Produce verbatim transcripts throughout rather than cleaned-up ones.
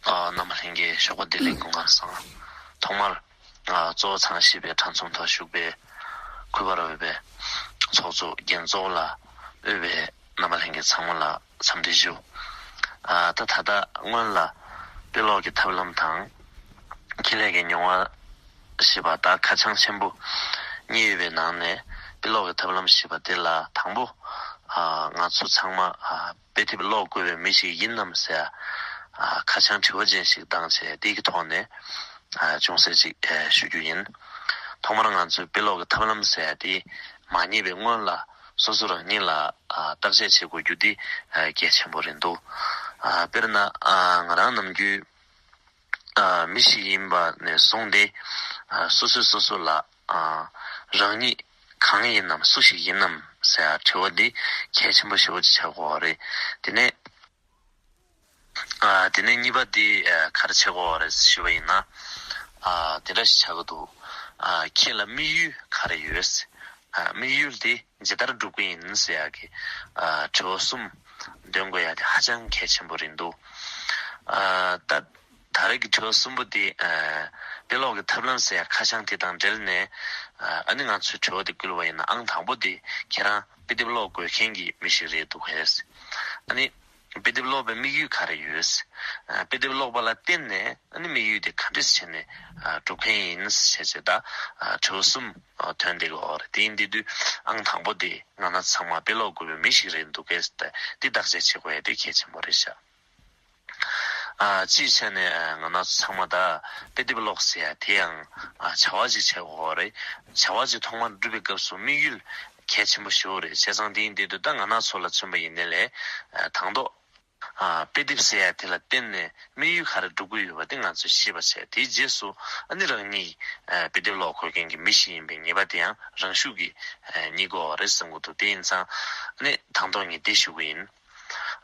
ཨ། རྣམ་པ་ལྷན་རྒྱས་ཞོགས་པ་བདེ་ལེགས། སྐུ་ཁམས་བཟང་། ཐོག་མར། ཨ། གཙོ་བོ་ཚང་ཞིབ་པའི་གྲྭ་ཚང་ཐོག་བཞུགས་པའི་གུས་པར་འོས་པའི་ཚོགས་གཙོ་རྒན་གཙོ་བོ་ལགས། འོས་པའི་རྣམ་པ་ལྷན་རྒྱས་ཚང་མ་ལ་འཚམས་འདྲི་ཞུ། ཨ། ད་ད་ལྟ་སྔོན་ལ་དཔེ་ཀློག་གི་ཐབས་ལམ་དང་། ཁེ་ལས་ཀྱི་མྱོང་བ་ཞེས་པ་དག་ཁ་བྱང་ཆེན་པོ་གཉིས་ཡོད་པའི་ནང་ནས། དཔེ་ཀློག་གི་ཐབས་ལམ་ཞེས་པ་དེ་ལ་དང་པོ། ཨ། ང་ཚོ་ཚང་མ། ཨ། དཔེ་དེབ་ཀློག་དགོས་པའི་མི་ཞིག་ཡིན་ནམ་ཟེར། ཨ། ཁ་བྱང་དྲི་བ་ཅན་ཞིག་བཏང་བྱས། དེ་གི་ཐོག་ནས། ཨ། ཅུང་ཟད་ཅིག་ཨ། ཞུ་རྒྱུ་ཡིན། ཐོག་མར་ང་ཚོས་དཔེ་ཀློག་གི་ཐབས་ལམ་ཟེར་ཡ་དེ་མ་རྙེད་པའི་སྔོན་ལ། སོ་སོ་རང་ཉིད་ལ། ཨ། བརྟག་དཔྱད་བྱེད་དགོས་རྒྱུ་དེ། ཨ། གལ་ཆེན་པོ་རེད་འདུག་ཨ། དཔེར་ན། ཨ། ང་རང་ནམ་རྒྱུན། ཨ། མི་ཞིག་ཡིན་པ་ནས་བཟུང་སྟེ། ཨ། སོ་སོས་སོ་སོ་ལ། ཨ། རང་ཉིད་གང་ཡིན་ནམ། སུ་ཞིག་ཡིན་ནམ་ཟེར་ཡ་དྲི་བ་འདི་གལ་ཆེན་པོ་ཞེ་པོ་ཅིག་ཆགས་ཀྱི་ཡོད་རེད། དེ་ནས། ཨ། དེ་ནས་གཉིས་པ་འདི། ཨ། ག་རེ་ཆགས་ཀྱི་ཡོད་རེད་ཞུས་པ་ཡིན་ན། ཨ། དེ་འདྲ་ཞིག་ཆགས་ཀྱི་འདུག་ཨ། ཁྱེད་ལ་དམིགས་ཡུལ་ག་རེ་ཡོད། ཨ། དམིགས་ཡུལ་དེ་ཇི་ལྟར་འགྲུབ་ཀྱི་ཡིན་ཟེར་ཡ་གི། ཨ། དྲི་བ་གསུམ་འདོན་དགོས་ཡ་དེ་ཧ་ཅང་གལ་ཆེན་པོ་རེད་འདུག་ཨ། ད། ད་རེས་ཀྱི་དྲི་བ་གསུམ་པོ་དེ། ཨ། དཔེ་ཀློག་གི་ཐབས་ལམ་ཟེར་ཡ་ཁ་བྱང་དེ་དང་འབྲེལ་ནས། ཨ། ཨ་ནི་ང་ཚོས་དྲི་བ་དེ་བསྐུལ་བ་ཡིན་ན། ཨང་དང་པོ་དེ་ཁྱེད་རང་དཔེ་དེབ་ཀློག་དགོས་མཁན་གྱི་མི་ཞིག་རེད་འདུག་གས། ཨ་ནི་དཔེ་དེབ་ཀློག་པའི་དམིགས་ཡུལ་ག་རེ་ཡོད། ཨ། དཔེ་དེབ་ཀློག་པ་ལ་བརྟེན་ནས་ཨ་ནི་དམིགས་ཡུལ་དེ་ག་འདྲས་བྱས་ནས། ཨ། འགྲུབ་མཁན་ཡིན་ཞེས་བྱས། ད། ཨ། དྲི་བ་གསུམ། ཨ། ཐོན་བསྡད་ཀྱི་ཡོད་རེད། དེ་ཡིན་དུས་དུས་ཨང་དང་པོ་དེ་ང་རང་ཚང་མ་དཔེ་ཀློག་དགོས་པའི་མི་ཞིག་རེད་འདུག་གས། དེ་བརྟག་དཔྱད་བྱེད་དགོས་ཡ་དེ་གལ་ཆེན་པོ་རེད་ཤག་ཨ། སྤྱིའི་ཆ་ནས། ཨ། ང་རང་ཚོ་ཚང་མ་ད་དཔེ་དེབ་ཀློག་ཟེར་ཡ་དེ་ཡང་། ཨ། བྱ་བ་ཅིག་བྱེད་དགོས་རེད། བྱ་བ་ཅིག་ཐོག་མར་སྒྲུབ་པའི་སྐབས་སུ་དམིགས་ཡུལ་གལ་ཆེན་པོ་ཞིག་རེད། བྱས་ཙང་དེ་ཡིན་དུས་དུས་ད་ང་རང་ཚོ་ལ་མཚོན་པ་ཡིན་ནའི་ལས། ཨ། དང་ཐོག་ཨ། དཔེ་དེབ་ཟེར་ཡ་དེ་ལ་བརྟེན་ནས་དམིགས་ཡུལ་ག་རེ་འགྲུབ་ཀྱི་ཡོད་པ་དེ་ང་ཚོས་ཤེས་པ་བྱས། དེའི་རྗེས་སུ་ཨ་ནི་རང་ཉིད། ཨ། དཔེ་དེབ་ཀློག་དགོས་མཁན་གྱི་མི་ཞིག་ཡིན་པའི་ངེས་པ་དེ་ཡང་རང་ཤུགས་ཀྱིས། ཨ། རྙེད་ཀྱི་ཡོད་རེད་བསམ་གྱི་འདུག་དེ་ཡིན་ཙང་ཨ་ནི་དང་ཐོག་ངས་འདི་ཞུ་གི་ཡིན།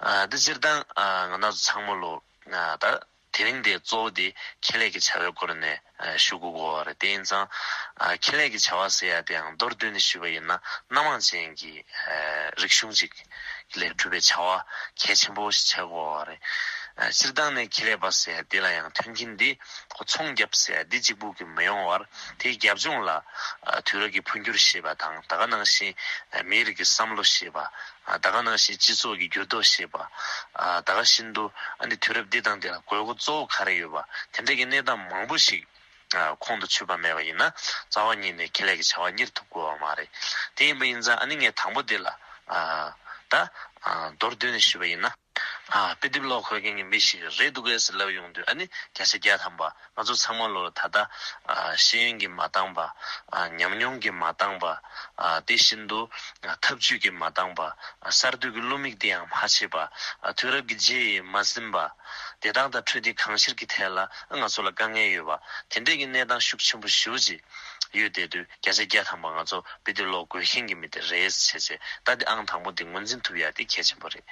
ཨ། འདི་སྤྱིར་བཏང་། ཨ། ང་རང་ཚོ་ཚང་མ་ལོ། ཨ། ད་དེ་རིང་འདི་གཙོ་བོ་དེ་ཁེ་ལས་ཀྱི་བྱ་བའི་སྐོར་ནས། ཨ། ཞུ་དགོས་ཀྱི་ཡོད་རེད། དེ་ཡིན་ཙང་། ཨ། ཁེ་ལས་ཀྱི་བྱ་བ་ཟེར་ཡ་དེ་ཡང་མདོར་བསྡུས་ནས་ཞུས་པ་ཡིན་ན། སྣ་མང་ཅན་གྱི། ཨ། རིག་གཞུང་ཅིག་ལས་གྲུབ་པའི་བྱ་བ་གལ་ཆེན་པོ་ཞིག་ཆགས་ཀྱི་ཡོད་རེད། ཨ། སྤྱིར་བཏང་ནས་ཁེ་ལས་པ་ཟེར་ཡ་དེ་ལ་ཡང་མཐུན་རྐྱེན་འདི། ཁོ་ཚོང་རྒྱབ་ཟེར་ཡ་འདི་གཅིག་པུ་གིས་མི་ཡོང་བར། དེའི་རྒྱབ་ལྗོངས་ལ། ཨ། དུས་རབས་ཀྱི་འཕོ་འགྱུར་ཞེས་པ་དང་། ད་ག་ནང་བཞིན། ཨ། མིའི་རིགས་ཀྱི་བསམ་བློ་ཞེས་པ། ཨ། ད་ག་ནང་བཞིན་སྤྱི་ཚོགས་ཀྱི་འགྱུར་ལྡོག་ཞེས་པ། ཨ། ད་ག་བཞིན་དུ་ཨ་ནི་དུས་རབས་འདི་དང་འདི་ལ་དགོས་མཁོ་གཙོ་བོ་ག་རེ་ཡོད་པ། དེ་འདྲ་གི་གནས་སྟངས་མང་པོ་ཞིག་ཨ། ཁོང་དུ་ཆུད་པ་མེད་པ་ཡིན་ན། རྩ་བ་ཉིད་ནས་ཁེ་ལས་ཀྱི་བྱ་བ་གཉེར་ཐུབ་དགོས་པ་མ་རེད། དེ་ཡིན་པ་ཡིན་ཙང་ཨ་ནི་ངས་དང་པོ་དེ་ལ། ཨ། ད། ཨ། མདོར་བསྡུས་ནས་ཞུས་པ་ཡིན་ན། ཨ། དཔེ་དེབ་ཀློག་དགོས་མཁན་གྱི་མི་ཞིག་རེད་འདུག་གས་ཟེར་ལབ་ཡོང་དུས། ཨ་ནི་བརྒྱ་ཆ་བརྒྱ་ཐམ་པ་ང་ཚོ་ཚང་མ་ལོ་ད་ལྟ། ཨ། ཤེས་ཡོན་གྱིས་མ་འདང་པ། ཨ། ཉམས་མྱོང་གིས་མ་འདང་པ། ཨ། དེ་བཞིན་དུ། ཨ། ཐབས་ཇུས་ཀྱིས་མ་འདང་པ། ཨ། གསར་གཏོད་ཀྱི་བློ་མིག་དེ་ཡང་མ་ཕྱེས་པ། ཨ། དུས་རབས་ཀྱི་རྗེས་མ་ཟིན་པ། བདེ་ཐང་དང་འཕྲོད་བསྟེན་གང་ཤར་གྱི་ཐད་ལ་ང་ཚོ་ལ་དཀའ་ངལ་ཡོད་པ། དེ་འདྲས་ཀྱི་གནས་སྟངས་ཤུགས་ཆེན་པོ་ཞེ་པོ་ཅིག་ཡོད་བསྡད་དུས། བརྒྱ་ཆ་བརྒྱ་ཐམ་པ་ང་ཚོ་དཔེ་དེབ་ཀློག་དགོས་མཁན་གྱི་མི་དེ་རེད་ཟེར་བྱས། ད་དེ་ཨང་དང་པོ་དེ་ངོས་འཛིན་ཐུབ་ཡ་དེ་གལ་ཆེན་པོ་རེད།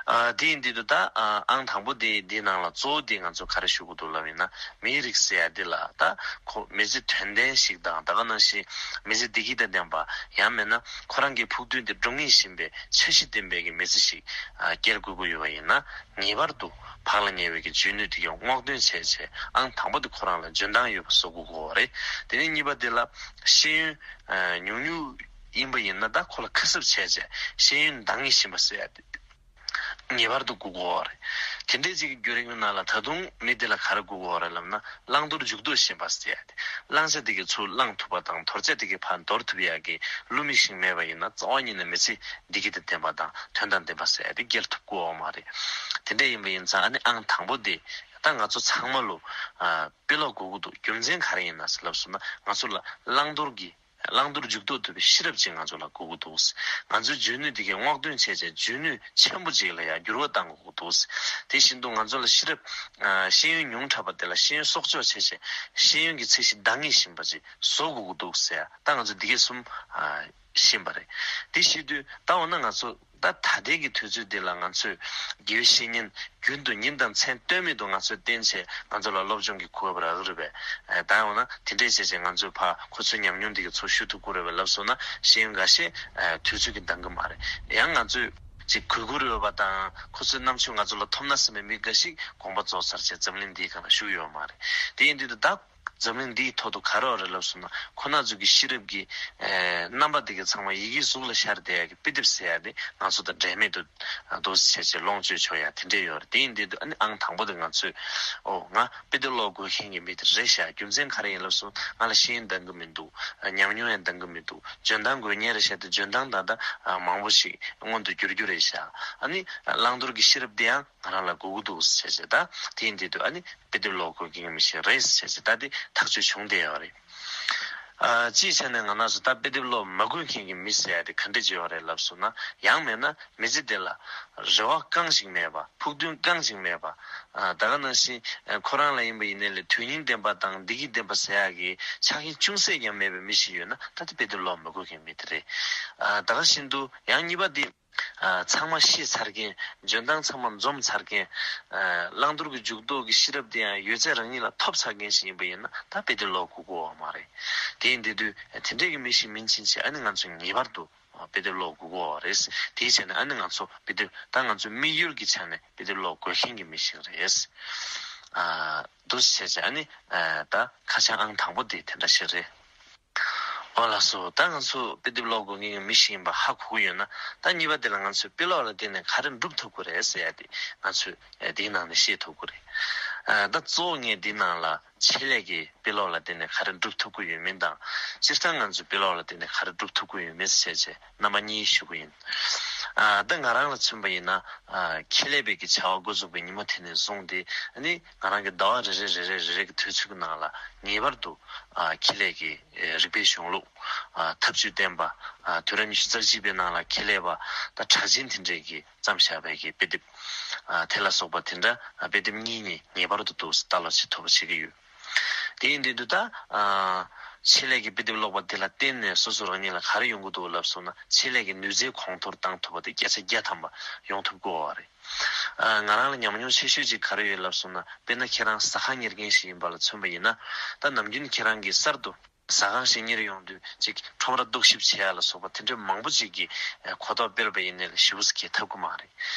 ཨ། དེ་ཡིན་དུས་དུས་ད། ཨ། ཨང་དང་པོ་དེ་དེའི་ནང་ལ་གཙོ་བོ་དེ་ང་ཚོ་ག་རེ་ཞུ་དགོས་འདུག་ལབ་ཡིན་ན། མིའི་རིགས་ཟེར་ཡ་དེ་ལ་ད་ཁོ་མི་ཚེ་དོན་ལྡན་ཞིག་དང་། ད་ག་ནང་བཞིན་མི་ཚེ་བདེ་སྐྱིད་དང་ལྡན་པ། ཡང་མིན་ན་ཁོ་རང་གི་ཕུགས་འདུན་དེ་འགྲུབ་ངེས་བཞིན་པའི་འཆར་གཞི་ལྡན་པའི་གི་མི་ཚེ་ཞིག་ཨ། སྐྱེལ་དགོས་ཀྱི་ཡོད་པ་ཡིན་ན། ངེས་པར་དུ་བག་ལ་ཉལ་བའི་གི་འཇོན་ནུས་དེ་གའི་སྔོག་འདོན་བྱས་བྱས། ཨང་དང་པོ་དེ་ཁོ་རང་ལ་འཇོན་ཐང་ཡོད་པ་བཟོ་དགོས་ཀྱི་ཡོད་རེད། དེ་ནས་གཉིས་པ་དེ་ལ་ཤེས་ཡོན། ཨ། ཉུང་ཉུང་ཡིན་པ་ཡིན་ན། ད་ཁོ་ལ་ཁ་གསབ་བྱས་བྱས་ཤེས་ཡོན་འདང་ངེས་བཞིན་པ་ཟེར་ཡ་དེ་ངེས་པར་དུ་དགོས་ཀྱི་ཡོད་རེད། དེ་འདྲའི་ཅིག་གི་བརྒྱུད་རིམ་ནང་ལ་ད་དུང་མི་དེ་ལ་ག་རེ་དགོས་ཀྱི་ཡོད་རེད་ལབ་ན། བླང་དོར་འཇུག་ལྡོག་ཤེས་པ་ཟེར་ཡ་དེ། བླང་བྱ་དེ་གའི་ཚུར་བླང་ཐུབ་པ་དང་། དོར་བྱ་དེ་གའི་ཕར་འདོར་ཐུབ་ཡ་གི་བློ་མིག་ཞིག་མེད་པ་ཡིན་ན། རྩ་བ་ཉིད་ནས་མི་ཚེ་བདེ་སྐྱིད་དང་ལྡན་པ་དང་། དོན་དང་ལྡན་པ་ཟེར་ཡ་དེ་སྐྱེལ་ཐུབ་ཀྱི་ཡོད་མ་རེད། དེ་འདྲ་ཡིན་པ་ཡིན་ཙང་ཨ་ནི་ཨང་དང་པོ་དེ་ད་ང་ཚོ་ཚང་མ་ལོ། ཨ། དཔེ་ཀློག་དགོས་ཀྱི་འདུག་རྒྱུ་མཚན་ག་རེ་ཡིན་ན་ཟེར་ལབ་སོང་ན། ང་ཚོ་ལ་བླང་དོར་གྱི། བླང་དོར་འཇུག་ལྡོག་ཐུབ་པའི་ཤེས་རབ་ཅིག་ང་ཚོ་ལ་དགོས་ཀྱི་འདུག་ང་ཚོའི་འཇོན་ནུས་དེ་གའི་སྔོག་འདོན་བྱས་བྱས། འཇོན་ནུས་ཆེན་པོ་ཅིག་ལ་ཡང་འགྱུར་བ་གཏང་དགོས་ཀྱི་འདུག་དེ་བཞིན་དུ་ང་ཚོ་ལ་ཤེས་རབ། ཨ། ཤེས་ཡོན་ཉུང་དྲགས་པ་དེ་ལ་ཤེས་ཡོན་གསོག་འཇོག་བྱས་བྱས། ཤེས་ཡོན་གྱི་ཚད་གཞི་འདང་ངེས་བཞིན་པ་ཅིག་བཟོ་དགོས་ཀྱི་འདུག་ཟེར། ད་ང་ཚོ་འདི་གའི་གསུམ། ཨ། ཤེས་པ་རེད། དེ་ཤེས་དུས་ད་འོ་ན་ང་ཚོ་ད་ད་ལྟའི་གི་དུས་ཚོད་འདི་ལ་ང་ཚོས་དགེ་བའི་བཤེས་གཉེན་རྒྱུན་དུ་ཉིན་དང་མཚན་ལྟོས་མེད་དུ་ང་ཚོས་བསྟེན་བྱས། ང་ཚོ་ལ་སློབ་སྦྱོང་གི་གོ་སྐབས་རག་གི་རེད་པས། ཨ། ད་འོ་ན་དེ་འདྲས་བྱས་བྱས་ང་ཚོས་ཕར་ཁོ་ཚོའི་ཉམས་མྱོང་འདི་གའི་ཚུར་ཞུ་ཐུབ་ཀྱི་རེད་པས་ལབ་སོང་ན། ཤེས་ཡོན་འགའ་ཤས། ཨ། དུས་ཚོད་ཀྱིས་འདང་གི་མ་རེད། ཡང་ང་ཚོས། ཅིག་གུས་བཀུར་ཡོད་པ་དང་ཁོ་ཚོའི་རྣམ་དཔྱོད་ང་ཚོ་ལ་ཐོབ་ན་བསམ་པའི་མི་འགའ་ཞིག་དགོངས་པ་རྫོགས་ཚར་བྱས་འཛམ་གླིང་འདིའི་སྒང་ལ་བཞུགས་ཡོད་མ་རེད། དེ་ཡིན་དུས་ད་འཛམ་གླིང་འདིའི་ཐོག་ཏུ་ག་རེ་ཡོད་རེད་ལབ་སོང་ན། ཁོ་ན་ཚོ་གི་ཤེས་རབ་ཀྱི་ཨེ་རྣམ་པ་དེ་ག་ཚང་མ་ཡི་གེའི་གཟུགས་ལ་ཤར་བསྡད་ཡ་གི་དཔེ་དེབ་ཟེར་ཡ་དེ་ང་ཚོ་དང་འབྲལ་མེད་དུ་འདུག་སེ་བྱས་བྱས་ལོངས་སྤྱོད་ཆོག་ཡ་དེ་འདྲས་ཡོད་རེད། དེ་ཡིན་དུས་ཨ་ནི་ཨང་དང་པོ་དེ་ང་ཚོས་ཨོ་ང་དཔེ་དེབ་ཀློག་དགོས་མཁན་གྱི་མི་དེ་རེད་ཤག་རྒྱུ་མཚན་ག་རེ་ཡིན་ལབ་སོང་། ང་ལ་ཤེས་ཡོན་འདང་གི་མི་འདུག་ཉམས་མྱོང་ཡང་འདང་གི་མི་འདུག་འཇོན་ཐང་དགོས་མཁན་རེད་ཤག་དེ་འཇོན་ཐང་ད་ལྟ་མང་པོ་ཞིག་མངོན་དུ་འགྱུར་རྒྱུ་རེད་ཤག་ཨ་ནི་བླང་དོར་གྱི་ཤེས་རབ་དེ་ཡང་ང་རང་ལ་དགོས་ཀྱི་འདུག་ཟེར་བྱས་ད་དེ་ཡིན་དུས་ཨ་ནི་དཔེ་དེབ་ཀློག་དགོས་མཁན་གྱི་མི་ཞིག་རེད་ཟེར་བྱས་ད་དེ་ཐག་གཅོད་བྱུང་བསྡད་ཡོད་རེད། ཨ་སྤྱིའི་ཆ་ནས་ང་རང་ཚོ་ད་དཔེ་དེབ་ཀློག་མ་དགོས་མཁན་གྱི་མི་ཟེར་ཡ་དེ་ག་འདྲ་ཅིག་ཡོད་རེད་ལབ་སོང་ན། ཡང་མིན་ན་མི་ཚེ་འདི་ལ་རེ་བ་རྐང་ཞིག་མེད་པ། ཕུགས་འདུན་རྐང་ཞིག་མེད་པ། ཨ་ད་ག་ནང་བཞིན་ཨ་ཁོ་རང་ལ་ཡིན་པ་ཡིན་ནའི་ལས་དོན་སྙིང་ལྡན་པ་དང་བདེ་སྐྱིད་ལྡན་པ་ཟེར་ཡ་གི་ཆ་རྐྱེན་ཅུང་ཟད་ཀྱང་མེད་པའི་མི་ཞིག་ཡོད་ན་ད་དེ་དཔེ་དེབ་ཀློག་མ་དགོས་མཁན་མི་དེ་རེད། ཨ་ད་ག་བཞིན་དུ་ཡང་གཉིས་པ་དེ། ཨ་ཚང་མ་ཤེས་ཚར་མཁན། འཇོན་ཐང་ཚང་མ་འཛོམས་ཚར་མཁན། ཨ་བླང་དོར་གྱི་འཇུག་ལྡོག་གི་ཤེས་རབ་དེ་ཡང་ཡོད་ཚད་རང་ཉིད་ལ་ཐོབ་ཚར་མཁན་ཞིག་ཡིན་པ་ཡིན་ན་ད་དཔེ་དེབ་ཀློག་དགོས་ཀྱི་ཡོད་མ་རེད། དེ་ཡིན་དུས་དེ་འདྲས་ཀྱི་མི་ཞིག་མིན་ཕྱིན་ཆད་ཨ་ནི་ང་ཚོ་ངེས་པར་དུ་དཔེ་དེབ་ཀློག་དགོས་ཀྱི་ཡོད་རེད། དེའི་ཆ་ནས་ཨ་ནི་ང་ཚོ་དཔེ་དེབ་ད་ང་ཚོའི་དམིགས་ཡུལ་གྱི་ཆ་ནས་དཔེ་དེབ་ཀློག་དགོས་མཁན་གྱི་མི་ཞིག་རེད། ཨ་འདུག་སེ་བྱས་བྱས་ཨ་ནི་ཨ་ད་ཁ་བྱང་ཨང་དང་པོ་དེ་དེ་འདྲ་ཞིག་རེད། ཨོ་ལགས་སོ། ད་ང་ཚོ་དཔེ་དེབ་ཀློག་དགོས་མཁན་གྱི་མི་ཞིག་ཡིན་པ་ཧ་གོ་གི་ཡོད་ན། ད་གཉིས་པ་དེ་ལ་ང་ཚོས་དཔེ་ཀློག་ལ་བརྟེན་ནས་ག་རེ་འགྲུབ་ཐུབ་ཀྱི་རེད་ཟེར་ཡ་དེ་ང་ཚོས་ཨེ་དེའི་ནང་ནས་ཤེས་ཐུབ་ཀྱི་རེད། ཨ་ད་གཙོ་བོ་ངས་འདིའི་ནང་ལ་ཆེད་ལས་ཀྱི་དཔེ་ཀློག་ལ་བརྟེན་ནས་ག་རེ་འགྲུབ་ཐུབ་ཀྱི་ཡོད་མིན་དང་། སྤྱིར་བཏང་ང་ཚོས་དཔེ་ཀློག་ལ་བརྟེན་ནས་ག་རེ་འགྲུབ་ཐུབ་ཀྱི་ཡོད་མེད་ཟེར་བྱས་རྣམ་པ་གཉིས་ཞུ་གི་ཡིན། ཨ་ད་ང་རང་ལ་མཚོན་པ་ཡིན་ན། ཨ་ཁེ་ལས་པའི་གི་བྱ་བ་འགོ་འཛུགས་པའི་ཉིན་མོ་དེ་ནས་བཟུང་སྟེ་ཨ་ནི་ང་རང་གི་ཟླ་བ་རེ་རེ་རེ་རེ་རེ་རེ་གི་དུས་ཚོད་ཀྱི་ནང་ལ་ངེས་པར་དུ་ཨ་ཁེ་ལས་ཀྱི་ཨེ་རིག་པའི་གཞུང་ལུགས། ཨ་ཐབས་ཇུས་ལྡན་པ། ཨ་དུས་རབས་ཉི་ཤུ་རྩ་གཅིག་པའི་ནང་ལ་ཁེ་ལས་པ་དང་གྲགས་ཅན་དེ་འདྲས་ཀྱིས་བརྩམས་བཞག་པའི་གི་དཔེ་དེབ། ཨ་དེ་ལ་སོགས་པ་དེ་འདྲ་ཨ་དཔེ་དེབ་གཉིས་གཉིས་ངེས་པར་དུ་འདུག་སེ་ལྟ་ཀློག་བྱེད་ཐུབ་པ་བྱེད་ཀྱི་ཡོད། དེ་ཡིན་དུས་ད་ཨ་ཆེད་ལས་ཀྱི་དཔེ་དེབ་ཀློག་པ་དེ་ལ་བརྟེན་ནས་སོ་སོ་རང་ཉིད་ལ་ག་རེ་ཡོང་གི་འདུག་ལབ་སོང་ན། ཆེད་ལས་ཀྱི་ནུས་རྩལ་གོང་མཐོར་བཏང་ཐུབ་པ་དེ་བརྒྱ་ཆ་བརྒྱ་ཐམ་པ་ཡོང་ཐུབ་ཀྱི་ཡོད་རེད། ཨ་ང་རང་ལ་ཉམས་མྱོང་ཆེ་ཤོས་ཅིག་ག་རེ་ཡོད་ལབ་སོང་ན། དཔེར་ན་ཁྱེད་རང་ཟ་ཁང་གཉེར་མཁན་ཞིག་ཡིན་པ་ལ་མཚོན་པ་ཡིན་ན། ད་ནམ་རྒྱུན་ཁྱེད་རང་གིས་གསར་དུ་ཟ་ཁང་ཞིག་གཉེར་ཡོང་དུས་ཅིག་ཁྲོམ་ར་རྟོག་ཞིབ་བྱེད་ཡ་ལ་སོགས་པ་དེ་འདྲའི་མང་པོ་ཅིག་གི་ཨ་གོ་རྟོགས་སྤེལ་བ་ཡིན་ནའི་ལས་ཞེ་པོ་ཅིག་གལ་ཐེབས་ཀྱི་མ་རེད།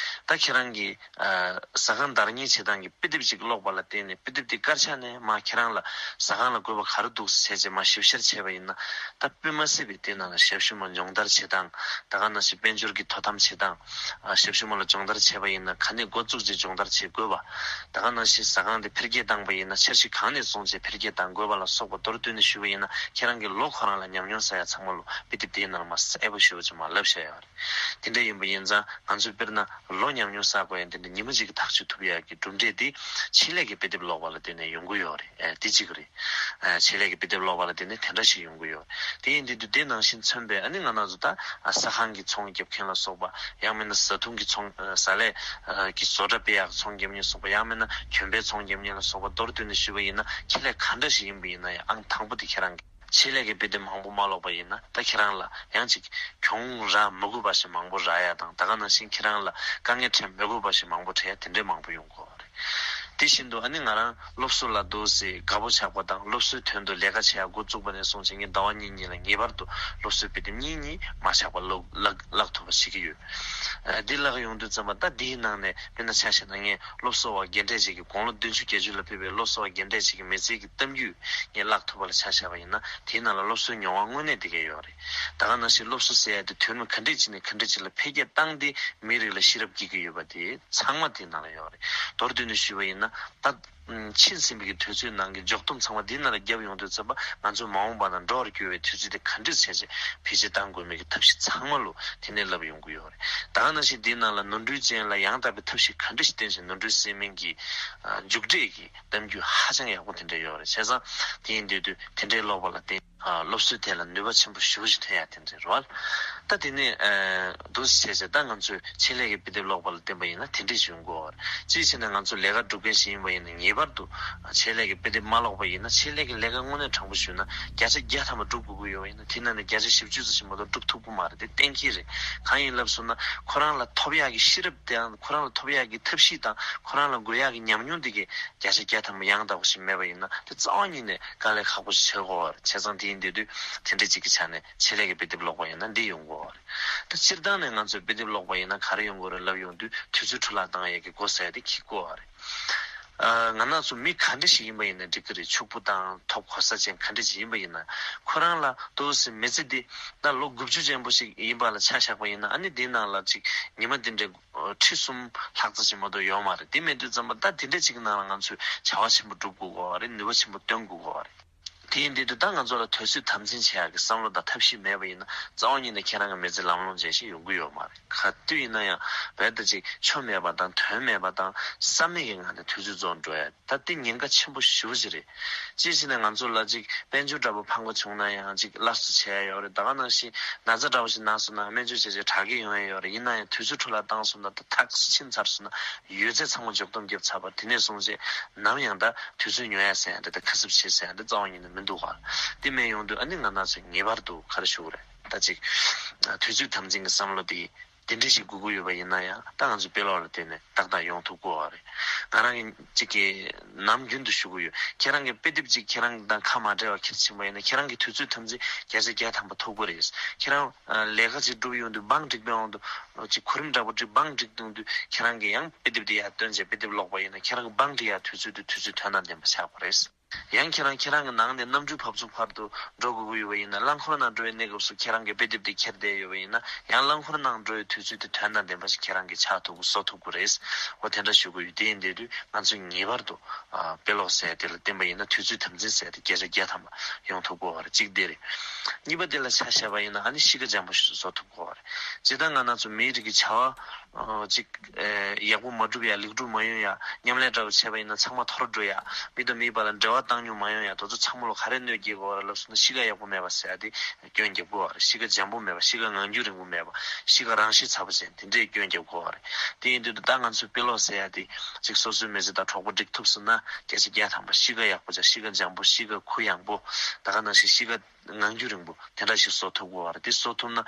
ད་ཁྱེད་རང་གིས་ཨ་ཟ་ཁང་བདག་གཉེར་བྱེད་སྟངས་ཀྱི་དཔེ་དེབ་ཅིག་ཀློག་པ་ལ་བརྟེན་ནས། དཔེ་དེབ་དེ་དཀར་ཆག་ནས་མར་ཁྱེད་རང་ལ་ཟ་ཁང་ལ་དགོས་པ་ག་རེ་འདུག་ཟེར་བྱས་མར་ཞིབ་བཤེར་བྱས་པ་ཡིན་ན། ད་དཔེ་མ་སྲིད་པའི་དེ་ནང་ལ་ཞབས་ཞུ་མ་སྦྱོང་བརྡར་བྱེད་སྟངས། ད་ག་ནང་བཞིན་དཔལ་འབྱོར་གྱི་དོ་དམ་བྱེད་སྟངས། ཨ་ཞབས་ཞུ་མ་ལ་སྦྱོང་བརྡར་བྱས་པ་ཡིན་ན་ག་ནས་འགོ་བཙུགས་བྱས་སྦྱོང་བརྡར་བྱེད་དགོས་པ། ད་ག་ནང་བཞིན་ཟ་ཁང་དེ་འཕེལ་རྒྱས་བཏང་པ་ཡིན་ན་འཆར་གཞི་གང་ནས་བཟུང་བྱས་འཕེལ་རྒྱས་གཏང་དགོས་པ་ལ་སོགས་པ་མདོར་བསྡུས་ནས་ཞུས་པ་ཡིན་ན། ཁྱེད་རང་གི་ལོ་ཁོ་རང་ལ་ཉམས་མྱོང་བསགས་ཡ་ཚང་མ་ལོ་དཔེ་དེབ་དེའི་ནང་ལ་མར་གསལ་པོ་ཞེ་པོ་ཅིག་མར་ལབ་བཞག་ཡོད་རེད། དེ་འདྲ་ཡིན་པ་ཡིན་ཙང་ང་ཚོས་དཔེར་ན་ལོ་ཉམས་མྱོང་བསགས་དགོས་ཡ་དེ་འདྲ་ཉིན་མོ་གཅིག་གིས་ཐག་གཅོད་ཐུབ་ཡ་གི་གྲུབ་འབྲས་དེ་ཆེད་ལས་ཀྱི་དཔེ་དེབ་ཀློག་པ་ལ་བརྟེན་ནས་ཡོང་གི་ཡོད་རེད། ཨ་དེ་གཅིག་རེད། ཨ་ཆེད་ལས་ཀྱི་དཔེ་དེབ་ཀློག་པ་ལ་བརྟེན་ནས་དེ་འདྲ་ཞིག་ཡོང་གི་ཡོད་རེད། དེ་ཡིན་དུས་དེ་ནང་བཞིན་མཚོན་པའི་ཨ་ནི་ང་རང་ཚོ་ད་ཨ་ཟ་ཁང་གི་ཚོང་རྒྱབ་མཁན་ལ་སོགས་པ། ཡང་མིན་ན་བཟའ་འཐུང་གི་ཚོང་ཨ་བཟའ་ལས་ཨ་གི་བཟོ་གྲྭ་སྤེལ་ཡག་ཚོང་རྒྱབ་མཁན་སོགས་པ། ཡང་མིན་ན་གྱོན་པའི་ཚོང་རྒྱབ་མཁན་ལ་སོགས་པ། མདོར་བསྡུས་ནས་ཞུས་པ་ཡིན་ན་ཁེ་ལས་ག་འདྲ་ཞིག་ཡིན་པ་ཡིན་ན་ཡང་ཨང་དང་པོ་དེ་ཁྱེད་རང་གི་ཆེད་ལས་ཀྱི་དཔེ་དེབ་མང་པོ་མ་ཀློག་པ་ཡིན་ན། ད་ཁྱེད་རང་ལ་ཡང་ཅིག་གྱོང་རག་མི་དགོས་པ་ཞིག་མང་པོ་རག་ཡ་དང་། ད་ག་ནང་བཞིན་ཁྱེད་རང་ལ་དཀའ་ངལ་འཕྲད་མི་དགོས་པ་ཞིག་མང་པོ་འཕྲད་ཡ་དེ་འདྲའི་མང་པོ་ཡོང་གི་ཡོད་རེད། དེ་བཞིན་དུ་ཨ་ནི་ང་རང་སློབ་གསོ་ལ་འདུག་སེ་དགའ་པོ་ཆགས་པ་དང་། སློབ་གསོའི་དོན་དུ་ལས་ཀ་བྱེད་ཡ་འགོ་བཙུགས་པ་ནས་བཟུང་བྱས་ངས་ཟླ་བ་གཉིས་གཉིས་ལ་ངེས་པར་དུ་སློབ་གསོའི་དཔེ་དེབ་གཉིས་གཉིས་མ་ཆག་པར་ཀློག་བཀླག་བཀླག་ཐུབ་པ་བྱེད་ཀྱི་ཡོད། ཨ་འདི་བཀླག་ཡོང་དུས་ཙམ་པ་ད་འདིའི་ནང་ནས་དཔེར་ན་ཆ་བཞག་ན་ངས་སློབ་གསོ་བ་རྒན་གྲས་ཅིག་གིས་དགུང་ལོ་བདུན་ཅུ་བརྒྱད་ཅུ་ལ་ཕེབས་པའི་སློབ་གསོ་བ་རྒན་གྲས་ཅིག་གི་མི་ཚེ་གི་གཏམ་རྒྱུད་ངས་བཀླག་ཐུབ་པ་ལ་ཆ་བཞག་པ་ཡིན་ན། དེའི་ནང་ལ་སློབ་གསོའི་མྱོང་བ་དངོས་གནས་དེ་གས་ཡོད་རེད། ད་ག་ནང་བཞིན་སློབ་གསོ་ཟེར་ཡ་དེ་དོན་ནི་ག་འདྲས་ཅིག་ནས་ག་འདྲས་ཅིག་ལ་འཕེལ་རྒྱས་བཏང་སྟེ་མིའི་རིགས་ལ་ཤེས་རབ་སྐྱེ་གི་ཡོད་པ་དེ་ཚང་མ་དེའི་ནང་ལ་ཡོད་རེད། མདོར་བསྡུས་ནས་ཞུས་པ་ཡིན་ན་ད། ཕྱིན་ཟིན་པའི་གི་དུས་ཚོད་ནང་གི་འཇོག་སྡོམ་ཚང་མ་འདིའི་ནང་ལ་བརྒྱབ་ཡོང་དུས་ཙམ་པ་ང་ཚོ་མ་འོངས་པ་ན་འགྲོ་བར་འགྱུར་བའི་དུས་ཚོད་དེ་ག་འདྲས་བྱས་བྱས་འཕེལ་རྒྱས་གཏང་དགོས་མིན་གྱི་ཐབས་ཤེས་ཚང་མ་ལོ་དེ་ནས་ལབ་ཡོང་གི་ཡོད་རེད། ད་ག་ནང་བཞིན་འདིའི་ནང་ལ་ནོར་འཁྲུལ་ཅན་ལ་ཡང་དག་པའི་ཐབས་ཤེས་ག་འདྲས་ཤིག་བསྟེན་བྱས་ནོར་འཁྲུལ་སེལ་མིན་གྱི་ཨ་མཇུག་འབྲས་ཀྱི་གཏམ་རྒྱུད་ཧ་ཅང་ཡག་པོ་དེ་འདྲ་ཡོད་རེད། བྱས་ཙང་དེ་ཡིན་དུས་དུས་དེ་འདྲའི་ཀློག་པ་ལ་བརྟེན། ཨ་སློབ་གསོའི་ཐད་ལ་ནུས་པ་ཆེན་པོ་ཞེ་པོ་ཞིག་ཐོན་ཡ་དེ་འདྲ་རེད་བ། ད་དེ་ནས་ཨ་འདུག་སེ་བྱས་བྱས་ད་ང་ཚོས་ཆེད་ལས་ཀྱི་དཔེ་དེབ་ཀློག་པ་ལ་བརྟེན་པ་ཡིན་ན་དེ་འདྲས་བྱུང་དགོས་བ་རེད། གཅིག་བྱས་ན་ང་ཚོ་ལས་ཀ་སྒྲུབ་མཁན་ཞིག་ཡིན་པ་ཡིན་ན་ངེས་པར་དུ་ཆེད་ལས་ཀྱི་དཔེ་དེབ་མ་ཀློག་པ་ཡིན་ན། ཆེད་ལས་ཀྱི་ལས་ཀ་དངོས་གནས་དྲང་པོ་ཞུས་ན་བརྒྱ་ཆ་བརྒྱ་ཐམ་པ་སྒྲུབ་དགོས་ཀྱི་ཡོད་པ་ཡིན་ན། དེ་ནང་ནས་བརྒྱ་ཆ་བཞི་བཅུ་ཙམ་ཞིག་མ་གཏོགས་སྒྲུབ་ཐུབ་ཀྱི་མ་རེད། དེ་གཏན་འཁེལ་རེད། གང་ཡིན་ལབ་སོང་ན་ཁོ་རང་ལ་ཐོབ་ཡག་གི་ཤེས་རབ་དེའང་། ཁོ་རང་ལ་ཐོབ་ཡག་གི་ཐབས་ཤེས་དང་ཁོ་རང་ལ་དགོས་ཡག་གི་ཉམས་མྱོང་དེ་གས་བརྒྱ་ཆ་བརྒྱ་ཐམ་པ་ཡང་དག་པ་ཞིག་མེད་པ་ཡིན་ན་དེ་རྩ་བ་ཉིད་ནས་དཀའ་ལས་ཁག་པོ་ཞིག་ཆགས་ཀྱི་ཡོད་རེད། བྱས་ཙང་དེ་ འདི་དུས་དེ་འདྲ་ཅིག་གི་ཆ་ནས་ཆེད་ལས་ཀྱི་དཔེ་དེབ་ཀློག་པ་ཡིན་ན་འདི་ཡོང་གི་ཡོད་རེད། ད་སྤྱིར་བཏང་ནས་ང་ཚོས་དཔེ་དེབ་ཀློག་པ་ཡིན་ན་ག་རེ་ཡོང་གི་ཡོད་རེད་ལབ་ཡོང་དུས་དུས་ཚོད་འཕྲོ་བརླག་བཏང་ཡས་ཀྱི་སྒོ་ཟེར་ཡས་དེ་འཁྱེར་གྱི་ཡོད་རེད། ཨ། ང་རང་ཚོ་མི་ག་འདྲ་ཞིག་ཡིན་པ་ཡིན་ན་འགྲིག་གི་རེད། ཕྱུག་པོ་དང་ཐོབ་གོ་ས་ཅན་ག་འདྲ་ཞིག་ཡིན་པ་ཡིན་ན། ཁོ་རང་ལ་ཏོག་ཙམ་མི་ཚེ་འདི་ད་ལོ་དགུ་བཅུ་ཅན་པོ་ཞིག་ཡིན་པ་ལ་ཆ་བཞག་པ་ཡིན་ན། ཨ་ནི་འདིའི་ནང་ལ་ཅིག་ཉི་མ་འདི་འདྲའི་ཁྲི་གསུམ་ལྷག་ཙམ་ཞིག་མ་གཏོགས་ཡོད་མ་རེད། དེ་མེད་དུས་ཙམ་པ་ད་དེ་འདྲ་ཅིག་གི་ནང་ལ་ང་ཚོས་བྱ་བ་ཆེན་པོ་སྒྲུབ་དགོས་ཀྱི་ཡོད་རེད། ནུས་པ་ཆེན་པོ་བཏོན་དགོས་ཀྱི་ཡོད་རེད། དེ་ཡིན་དུས་ད་ང་ཚོ་ལ་དུས་ཚོད་དམ་འཛིན་བྱེད་ཡག་གི་བསམ་བློ་དང་ཐབས་ཤེས་མེད་པ་ཡིན་ན། རྩ་བ་ཉིད་ནས་ཁྱེད་རང་གི་མི་ཚེ་ལམ་ལྷོང་ཅན་ཞིག་ཡོང་གི་ཡོད་མ་རེད། ག་དུས་ཡིན་ན་ཡང་རྦད་དེ་ཅིག་ཆོ་མེད་པ་དང་དོན་མེད་པ་དང་བསམ་མེད་ཀྱི་ངང་ནས་དུས་ཚོད་རྫོགས་འགྲོ་ཡ། ད་དེ་ཉེན་ཁ་ཆེན་པོ་ཞེ་པོ་ཅིག་རེད། གཅིག་བྱས་ན་ང་ཚོ་ལ་ཅིག་དཔལ་འབྱོར་འདྲ་པོ་ཕངས་པ་བྱུང་ན་ཡང་ཅིག་སླར་གསོ་བྱེད་ཡ་ཡོད་རེད། ད་ག་ནང་བཞིན་ན་ཚ་འདྲ་པོ་ཞིག་ན་སོང་ན་སྨན་བཅོས་བྱས་བྱས་དྲག་སྐྱེད་ཡོང་ཡ་ཡོད་རེད། ཡིན་ན་ཡང་དུས་ཚོད་འཕྲོ་བརླག་བཏང་སོང་ན། ད་ཐག་ཕྱིན་ཚར་སོང་ན་ཡོད་ཚད་ཚང་མ་འཇོག་སྡོམ་བརྒྱབ་ཚར་བ། དེ་ནས་བཟུང་བྱས་ནམ་ཡང་ད་དུས་ཚོད་ཉོ་ཡ་ཟེར་ཡ་འདྲ་དང་ཁ་གསབ་བྱེད་ཟེར་ཡ་འདྲ་རྩ་བ་ཉིད་ནས་མི་འདུག་ག། དེ་མེད་ཡོང་དུས་ཨ་ནི་ང་རང་ཚོས་ངེས་པར་དུ་ག་རེ་ཞུ་དགོས་རེད། ད་ཅིག་དུས་ཚོད་དམ་འཛིན་གྱི་བསམ་བློ་དེ་དེ་འདྲ་ཞིག་དགོས་ཀྱི་ཡོད་པ་ཡིན་ན་ཡང་། ད་ང་ཚོ་དཔེ་ཀློག་ལ་བརྟེན་ནས་ཏག་ཏག་ཡོང་ཐུབ་ཀྱི་ཡོད་རེད། ང་རང་གི་ཅིག་གི་ནམ་རྒྱུན་དུ་ཞུ་གི་ཡོད། ཁྱེད་རང་གི་དཔེ་དེབ་ཅིག་ཁྱེད་རང་དང་ཁ་མ་བྲལ་བ་ཁྱེར་ཕྱིན་པ་ཡིན་ན། ཁྱེད་རང་གི་དུས་ཚོད་དམ་འཛིན་བརྒྱ་ཆ་བརྒྱ་ཐམ་པ་ཐུབ་ཀྱི་རེད། ཁྱེད་རང་ལས་ཀ་ཅིག་སྒྲུབ་ཡོང་དུས་འབངས་འགྲིག་པའི་དབང་དུ་ཅིག་གོ་རིམ་འདྲ་པོ་བསྒྲིགས། འབངས་འགྲིག་ཡོང་དུས་ཁྱེད་རང་གིས་ཡང་དཔེ་དེབ་དེ་ཡར་བཏོན་བྱས་དཔེ་དེབ་ཀློག་པ་ཡིན་ན། ཁྱེད་རང་གི་འབངས་འགྲིག་ཡག་དུས་ཚོད་དེ་དུས་ཚོད་དོན་དང་ལྡན་པ་ཆགས་པ་རེད། ཡང་ཁྱེད་རང་ཁྱེད་རང་གི་ནང་ནས་གནམ་གྲུའི་བབས་ཚུགས་བར་དུ་འགྲོ་དགོས་ཀྱི་ཡོད་པ་ཡིན་ན། རླངས་འཁོར་ནང་འགྲོ་བའི་གནས་སྐབས་སུ་ཁྱེད་རང་གིས་དཔེ་དེབ་དེ་འཁྱེར་བསྡད་ཡོད་པ་ཡིན་ན། ཡང་རླངས་འཁོར་ནང་འགྲོ་བའི་དུས་ཚོད་དེ་དོན་དང་ལྡན་པ་ཞིག་ཁྱེད་རང་གིས་ཆགས་ཐུབ་ཀྱི་བཟོ་ཐུབ་ཀྱི་རེད། འོ་དེ་འདྲ་ཞུ་གི་ཡོད། དེ་ཡིན་དུས་ང་ཚོས་ངེས་པར་དུ་ཨ་དཔེ་ཀློག་ཟེར་དེ་ལ་བརྟེན་པ་ཡིན་ན་དུས་ཚོད་དམ་འཛིན་ཟེར་དེ་བརྒྱ་ཆ་བརྒྱ་ཐམ་པ་ཡོང་ཐུབ་ཀྱི་ཡོད་རེད། གཅིག་དེ་རེད། གཉིས་པ་དེ་ལ་ཆ་བཞག་པ་ཡིན་ན་ཨ་ནི་གཤིས་ཀ་འཇམ་པོ་ཞིག་བཟོ་ཐུབ་ཀྱི་ཡོད་རེད། སྤྱིར་བཏང་ང་རང་ཚོ་མིའི་རིགས་ཀྱི་བྱ་བ་ཨ་ཅིག་ཨེ་ཡག་པོ་མ་སྒྲུབ་ཡ། ལེགས་གྲུབ་མ་ཡོང་ཡ། མཉམ་ལས་འདྲ་བོ་བྱས་པ་ཡིན་ན་ཚང་མ་འཐོར་འགྲོ་ཡ། མི་དང་མིའི་བར་ལ་འབྲེལ་བ་བཏང་མྱོང་མ་ཡོང་ཡ། དེ་ཚོ་ཚང་མ་ལ་ག་རེ་གནོད་སྐྱེལ་གྱི་ཡོད་རེད་ལབ་སོང་ན། གཤིས་ཀ་ཡག་པོ་མེད་པ་ཟེར་ཡ་དེ་སྐྱོན་རྒྱབ་ཀྱི་ཡོད་རེད། གཤིས་ཀ་འཇམ་པོ་མེད་པ། གཤིས་ཀ་ངང་རྒྱུད་རིང་པོ་མེད་པ། གཤིས་ཀ་རང་ཤེད་ཚ་པོ་ཅན་དེ་འདྲའི་སྐྱོན་རྒྱབ་ཀྱི་ཡོད་རེད། དེ་ཡིན་དུས་ད་ང་ཚོས་དཔེ་ཀློག་ཟེར་ཡ་དེ་ཅིག་སོ་སོའི་མི་ཚེ་དང་གྲོགས་པོ་སྒྲིག་ཐུབ་སོང་ན། བརྒྱ་ཆ་བརྒྱ་ཐམ་པ་གཤིས་ཀ་ཡག་པོ་ཅན། གཤིས་ཀ་འཇམ་པོ། གཤིས་ཀ་གུ་ཡངས་པོ། ད་ག་ནང་བཞིན་གཤིས་ཀ་ངང་རྒྱུད་རིང་པོ་དེ་འདྲ་ཞིག་བཟོ་ཐུབ་ཀྱི་ཡོད་རེད། དེ་བཟོ་ཐུབ་ན་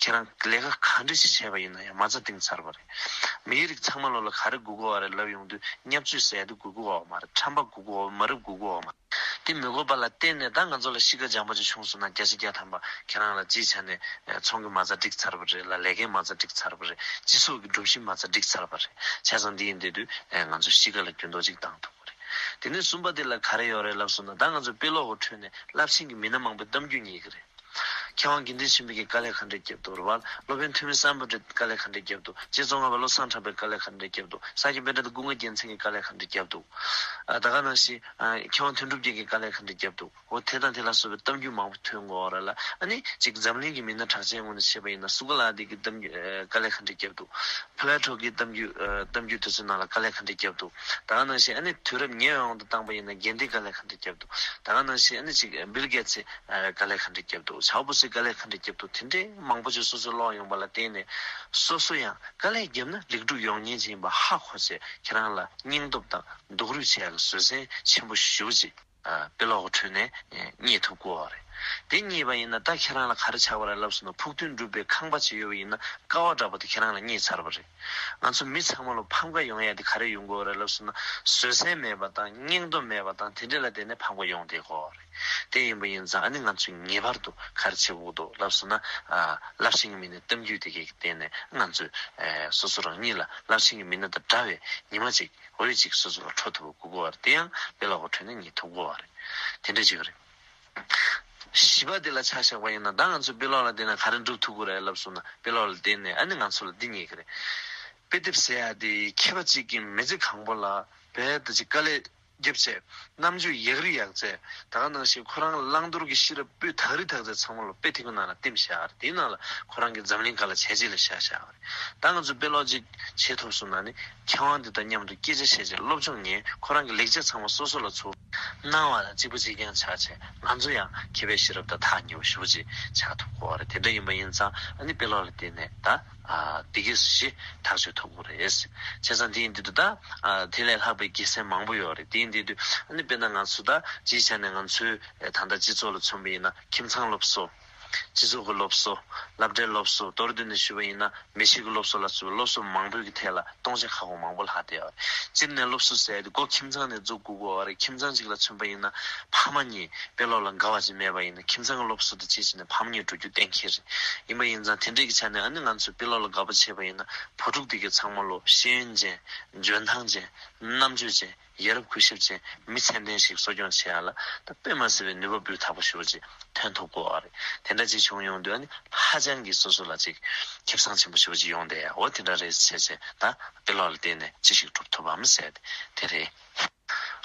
ཁྱེད་རང་ལས་ཀ་ག་འདྲ་ཞིག་བྱས་པ་ཡིན་ན་ཡང་མ་རྩ་བཏིང་ཚར་བ་རེད། མིའི་རིགས་ཚང་མ་ལོ་ལ་ག་རེ་དགོས་ཀྱི་ཡོད་རེད་ལབ་ཡོང་དུས། བརྙས་བཅོས་ཟེར་ཡ་དེ་དགོས་ཀྱི་ཡོད་མ་རེད། ཁྲམ་པ་དགོས་ཀྱི་ཡོད་མ་རེད། དགོས་ཀྱི་ཡོད་མ་རེད། དེ་མི་དགོས་པ་ལ་བརྟེན་ནས་ད་ང་ཚོ་ལ་གཤིས་ཀ་འཇམ་པོ་ཅིག་བྱུང་སོང་ན། བརྒྱ་ཆ་བརྒྱ་ཐམ་པ་ཁྱེད་རང་ལ་སྤྱིའི་ཆ་ནས་ཚོང་གི་མ་རྩ་འགྲིག་ཚར་བ་རེད་ལ། ལས་ཀའི་མ་རྩ་འགྲིག་ཚར་བ་རེད། སྤྱི་ཚོགས་ཀྱི་སྒྲུབ་གཞི་མ་རྩ་འགྲིག་ཚར་བ་རེད། བྱས་ཙང་འདི་ཡིན་དུས་ང་ཚོ་གཤིས་ཀ་ལ་འགྱུར་ལྡོག་ཅིག་བཏང་ཐུབ་ཀྱི་རེད། དེ་ནས་གསུམ་པ་དེ་ལ་ག་རེ་ཡོད་རེད་ལབ་སོང་ན། ད་ང་ཚོ་དཔེ་ཀློག་གི་ཁྲོད་ནས་རླབས་ཆེན་གྱི་མི་སྣ་མང་པོའི་གཏམ་རྒྱུད་རྙེད་ཀྱི་རེད། མཁས་དབང་དགེ་འདུན་ཆོས་འཕེལ་གྱི་དཀའ་ལས་ག་འདྲས་བརྒྱབ་འདུག་རེད་བ། སློབ་དཔོན་ཐོན་མི་སམ་བྷོ་ཊའི་དཀའ་ལས་ག་འདྲས་བརྒྱབ་འདུག། རྗེ་ཙོང་ཁ་པ་བློ་བཟང་གྲགས་པའི་དཀའ་ལས་ག་འདྲས་བརྒྱབ་འདུག། ས་སྐྱ་པཎྜི་ཏ་ཀུན་དགའ་རྒྱལ་མཚན་གྱི་དཀའ་ལས་ག་འདྲས་བརྒྱབ་འདུག། ཨ་ད་ག་ནང་བཞིན་ཨ་མཁས་དབང་དོན་གྲུབ་རྒྱལ་གྱི་དཀའ་ལས་ག་འདྲས་བརྒྱབ་འདུག། འོ་དེ་དང་དེ་ལ་སོགས་པའི་གཏམ་རྒྱུད་མང་པོ་ཐོན་གྱི་ཡོད་རེད་ལ། ཨ་ནི་ཅིག་འཛམ་གླིང་གི་མི་སྣ་གྲགས་ཅན་ངོས་ནས་བཤད་པ་ཡིན་ན། སུ་ཀ་ལ་ཏི་གི་གཏམ་རྒྱུད་ཨ་དཀའ་ལས་ག་འདྲས་བརྒྱབ་འདུག། ཕ་ལ་ཊོ་གི་གཏམ་རྒྱུད་ཨ་གཏམ་རྒྱུད་དེ་ཚོའི་ནང་ལ་དཀའ་ལས་ག་འདྲས་བརྒྱབ་འདུག། ད་ག་ནང་བཞིན་ཨ་ནི་དུས་རབས་ཉེ་བའི་དབང་དུ་བཏང་པ་ཡིན་ན་དགེ་ལྡན་དཀའ་ལས་ག་འདྲས་བརྒྱབ་འདུག། ད་ག་ནང་བཞིན་ཨ་ནི་ཅིག་བིལ་གེ་ཊི་སི་ཨ་དཀའ་ལས་ག་འདྲས་བརྒྱབ་འདུག། ཞའོ་པོ་སི་དཀའ་ལས་ག་འདྲས་བརྒྱབ་འདུག། དེ་འདྲའི་མང་པོ་ཅིག་སོ་སོས་ཀློག་ཡོང་པ་ལ་བརྟེན་ནས། སོ་སོ་ཡང་དཀའ་ལས་བརྒྱབ་ན་ལེགས་གྲུབ་ཡོང་ཉེན་ཅིག་ཡིན་པ་ཧ་གོ་བྱས། ཁྱེད་རང་ལ་སྙིང་སྟོབས་དང་རྡོག་རོལ་ཆེ་ཡག་གི་བཟོད་བསྲན་ཆེན་པོ་ཞེ་པོ་ཅིག་ཨ་དཔེ་ཀློག་གི་ཁྲོད་ནས་རྙེད་ཐུབ་ཀྱི་ཡོད་རེད། དེ་རྙེད་པ་ཡིན་ན་ད་ཁྱེད་རང་ལ་ག་རེ་ཆགས་པ་རེད་ལབ་སོང་ན། ཕུགས་དོན་སྒྲུབ་པའི་ཁང་པ་ཅིག་ཡོད་པ་ཡིན་ན། ཀ་བ་འདྲ་པོ་དེ་ཁྱེད་རང་ལ་རྙེད་ཚར་བ་རེད། ང་ཚོ་མི་ཚང་མ་ལ་ཕམ་ཁ་ཡོང་ཡ་དེ་ག་རེ་ཡོང་གི་ཡོད་རེད་ལབ་སོང་ན། བཟོད་བསྲན་མེད་པ་དང་། སྙིང་སྟོབས་མེད་པ་དང་། དེ་འདྲ་ལ་བརྟེན་ནས་ཕམ་ཁ་ཡོང་བསྡད་ཀྱི་ཡོད་རེད། དེ་ཡིན་པ་ཡིན་ཙང་ཨ་ནི་ང་ཚོས་ངེས་པར་དུ་ག་རེ་བྱེད་དགོས་འདུག་ལབ་སོང་ན། ཨ་རླབས་ཆེན་གྱི་མི་སྣའི་གཏམ་རྒྱུད་དེ་གའི་སྟེང་ནས་ང་ཚོས་ཨ་སོ་སོ་རང་ཉིད་ལ་རླབས་ཆེན་གྱི་མི་སྣ་དང་འདྲ་བའི་ཉི་མ་ཅིག་འོ་རེ་ཅིག་སོ་སོ་ལ་འཕྲོད་ཐུབ་པ་དགོས་ཀྱི་ཡོད་རེད། དེ་ཡང་དཔེ་ཀློག་གི་ཁྲོད་ནས་རྙེད་ཐུབ་ཀྱི་ཡོད་རེད། དེ་འདྲ་ཅིག་རེད། བཞི་པ་དེ་ལ་ཆ་བཞག་པ་ཡིན་ན། ད་ང་ཚོས་དཔེ་ཀློག་ལ་བརྟེན་ནས་ག་རེ་འགྲུབ་ཐུབ་ཀྱི་རེད་ལབ་སོང་ན། དཔེ་ཀློག་ལ་བརྟེན་ནས་ཨ་ནི་ང་ཚོ་ལ་འདི་རྙེད་ཀྱི་རེད། དཔེ་དེབ་ཟེར་ཡ་དེ་མཁས་པ་གཅིག་གིས་མི་ཚེ་གང་པོ་ལ་རྦད་དེ་ཅིག་དཀའ་ལས་བརྒྱབ་བྱས། རྣམ་དཔྱོད་ཡག་རི་ཡག་བྱས། ད་ག་ནང་བཞིན་ཁོ་རང་བླང་དོར་གྱི་ཤེས་རབ་སྤུས་དག་རི་དག་བྱས། ཚང་མ་ལ་དཔེ་ཐིག་པའི་ནང་ལ་བསྟིམ་བཞག་རེད། དེའི་ནང་ལ་ཁོ་རང་གིས་འཛམ་གླིང་དཀའ་ལ་བྱས་རྗེས་ལ་བཞག་བཞག་རེད། ད་ང་ཚོས་དཔེ་ཀློག་ཅིག་བྱེད་ཐུབ་སོང་ན་ནི། མཁས་དབང་འདི་དང་མཉམ་དུ་སྐད་ཆ་བཤད་བྱས། སློབ་སྦྱོང་ཉན། ཁོ་རང་གི་ལེགས་ཆ་ཚང་མ་སོ་སོ་ལ་ཚུར་གནང་བ་དང་གཅིག་པ་གཅིག་རྐྱང་ཆགས་བྱས། ང་ཚོ་ཡང་མཁས་པའི་ཤེས་རབ་དང་ཐག་ཉེ་བ་ཞེ་པོ་ཅིག་ཆགས་ཐུབ་ཀྱི་ཡོད་རེད། དེ་འདྲ་ཡིན་པ་ཡིན་ཙང་ཨ་ནི་དཔེ་ཀློག་ལ་བརྟེན་ནས་ད་ཨ་འདི་གས་སུ་ཞིག་ཐག་གཅོད་ཐུབ་ཀྱི་རེད། བྱས་ཙང་དེ་ཡིན་དུས་ད་ཨ་དེ་ལས་ལྷག་པའི་དགེ་མཚན་མང་པོ་ཡོད་རེད། དེ་ཡིན་དུས་ཨ་ནི་དཔེར་ན་ང་ཚོ་ད་སྤྱིའི་ཆ་ནས་ང་ཚོའི་ད་ལྟ་སྤྱི་ཚོགས་ལ་མཚོན་པ་ཡིན་ན། ཁྱིམ་ཚང་སློབ་གསོ། སྤྱི་ཚོགས་ཀྱི་སློབ་གསོ། སློབ་གྲྭའི་སློབ་གསོ། མདོར་བསྡུས་ནས་ཞུས་པ་ཡིན་ན་མི་གཤིས་ཀྱི་སློབ་གསོ་ལ་སོགས་པའི་སློབ་གསོ་མང་པོའི་གི་ཐད་ལ་སྟོང་ཆ་ཁ་སྐོང་མང་པོ་ལྷག་བསྡད་ཡོད་རེད། སྤྱིར་ནས་སློབ་གསོ་ཟེར་ཡ་དེ་སྒོ་ཁྱིམ་ཚང་ནས་འཛུགས་དགོས་ཀྱི་ཡོད་རེད། ཁྱིམ་ཚང་གཅིག་ལ་མཚོན་པ་ཡིན་ན་ཕ་མ་གཉིས་དཔེ་ཀློག་ལ་དགའ་བ་ཅིག་མེད་པ་ཡིན་ན་ཁྱིམ་ཚང་གི་སློབ་གསོ་དེ་ཅིའི་ཕྱིར་ནས་ཕ་མ་གཉིས་འགྲོ་རྒྱུ་གཏན་འཁེལ་རེད། ཡིན་པ་ཡིན་ཙང་དེ་འདྲའི་གི་ཆ་ནས་ཨ་ནི་ང་ཚོས་དཔེ་ཀློག་ལ་དགའ་པོ་བྱས་པ་ཡིན་ན་བུ་ཕྲུག་དེ་གི་ཚང་མ་ལོ་ཤེས་ཡོན་ཅན། འཇོན་ཐང་ཅན། རྣམ་དཔྱོད་ཅན། ཡ་རབས་གུས་ཞབས་ཅན། མི་ཚད་ལྡན་ཞིག་གསོ་སྐྱོང་བྱེད་ཡ་ལ་ད་དཔེ་མ་སྲིད་པའི་ནུས་པ་སྤུས་དག་པོ་ཞེ་པོ་ཅིག་ཐོན་ཐུབ་ཀྱི་ཡོད་རེད། དེ་འདྲ་ཅིག་བྱུང་ཡོང་དུས་ཨ་ནི་ཧ་ཅང་གི་སོ་སོ་ལ་ཅིག་ཁེ་བཟང་ཆེན་པོ་ཞེ་པོ་ཅིག་ཡོང་བསྡད་ཡ། འོ་དེ་འདྲ་རེད་བྱས་བྱས་ད་དཔེ་ཀློག་ལ་བརྟེན་ནས་ཅི་ཞིག་སྒྲུབ་ཐུབ་བམ་ཟེར་དེ་རེད།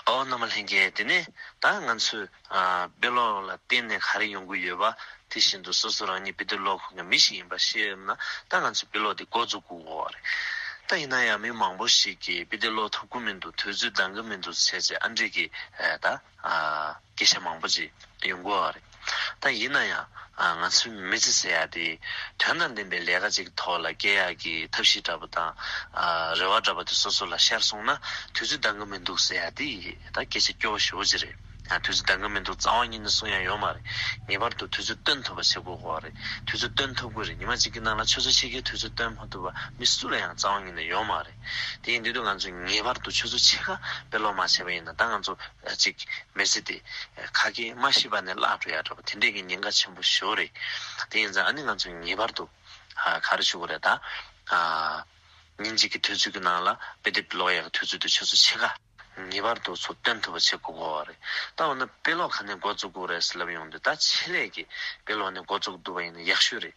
ཨོ་རྣམ་པ་ལྷན་རྒྱས། དེ་ནས་ད་ང་ཚོས་ཨ་དཔེ་ཀློག་ལ་བརྟེན་ནས་ག་རེ་ཡོང་གི་ཡོད་པ། དེ་བཞིན་དུ་སོ་སོ་རང་ཉིད་དཔེ་དེབ་ཀློག་མཁན་གྱི་མི་ཞིག་ཡིན་པ་ཤེས་ཡོད་ན་ད་ང་ཚོས་དཔེ་ཀློག་དེ་འགོ་འཛུགས་དགོས་ཀྱི་རེད། ད་ཡིན་ན་ཡང་མི་མང་པོ་ཞིག་གིས་དཔེ་དེབ་ཀློག་ཐུབ་ཀྱི་མི་འདུག་དུས་ཚོད་འདང་གི་མི་འདུག་བྱས་བྱས་ཨ་འདྲས་ཀྱི་ཨ་ད་ཨ་སྐད་ཆ་མང་པོ་ཅིག་ཡོང་གི་ཡོད་རེད། ད་ཡིན་ན་ཡང་ཨ་ང་ཚོའི་མི་ཚེ་ཟེར་ཡ་དེ་དོན་དང་ལྡན་པའི་ལས་ཀ་ཅིག་ཐོག་ལ་སྐྱེལ་ཡག་གི་ཐབས་ཤེས་འདྲ་པོ་དང་ཨ་རེ་བ་འདྲ་པོ་དེ་སོ་སོ་ལ་ཤར་སོང་ན་དུས་ཚོད་འདང་གི་མི་འདུག་ཟེར་ཡ་དེ་ད་སྐད་ཆ་སྐྱོ་བོ་ཞེ་པོ་ཅིག་རེད། ཡང་དུས་ཚོད་འདང་གི་མི་འདུག་རྩ་བ་ཉིད་ནས་གསུང་ཡ་ཡོད་མ་རེད། ངེས་པར་དུ་དུས་ཚོད་བཏོན་ཐུབ་པ་བྱེད་དགོས་ཀྱི་རེད། དུས་ཚོད་བཏོན་ཐུབ་ཀྱི་རེད། ཉི་མ་གཅིག་གི་ནང་ལ་ཆུ་ཚོད་ཕྱེད་ཀའི་དུས་ཚོད་བཏོན་མ་ཐུབ་པ་མི་སུ་ལ་ཡང་རྩ་བ་ཉིད་ནས་ཡོད་མ་རེད། དེ་ཡིན་དུས་ང་ཚོས་ངེས་པར་དུ་ཆུ་ཚོད་ཕྱེད་ཀ་དཔེ་ཀློག་མ་བྱས་པ་ཡིན་ན་ད་ང་ཚོ་གཅིག་མི་ཚེ་དེ་ཁ་སྐད་མ་ཤེས་པ་ནས་བརླག་འགྲོ་ཡ་འདྲ་པོ་དེ་འདྲས་ཀྱི་ཉེན་ཁ་ཆེན་པོ་ཞེ་པོ་རེད། དེ་ཡིན་ཙང་ཨ་ནི་ང་ཚོས་ངེས་པར་དུ་ཨ་ག་རེ་ཞུ་དགོས་རེད་ད། ཨ་ཉིན་གཅིག་གི་དུས་ཚོད་ཀྱི་ནང་ལ་དཔེ་དེབ་ཀློག་ཡག་གི་དུས་ཚོད་དེ་ཆུ་ཚོད་ཕྱེད་ཀ་ངེས་པར་དུ་ཚུར་བཏོན་ཐུབ་པ་བྱེད་དགོས་ཀྱི་རེད། ད་འོ་ན་དཔེ་ཀློག་ག་ནས་འགོ་བཙུགས་དགོས་རེད་ཟེར་ལབ་ཡོང་དུས་ད་ཆེད་ལས་ཀྱི་དཔེ་ཀློག་ནས་འགོ་བཙུགས་ཐུབ་པ་ཡིན་ན་ཡག་ཤོས་རེད།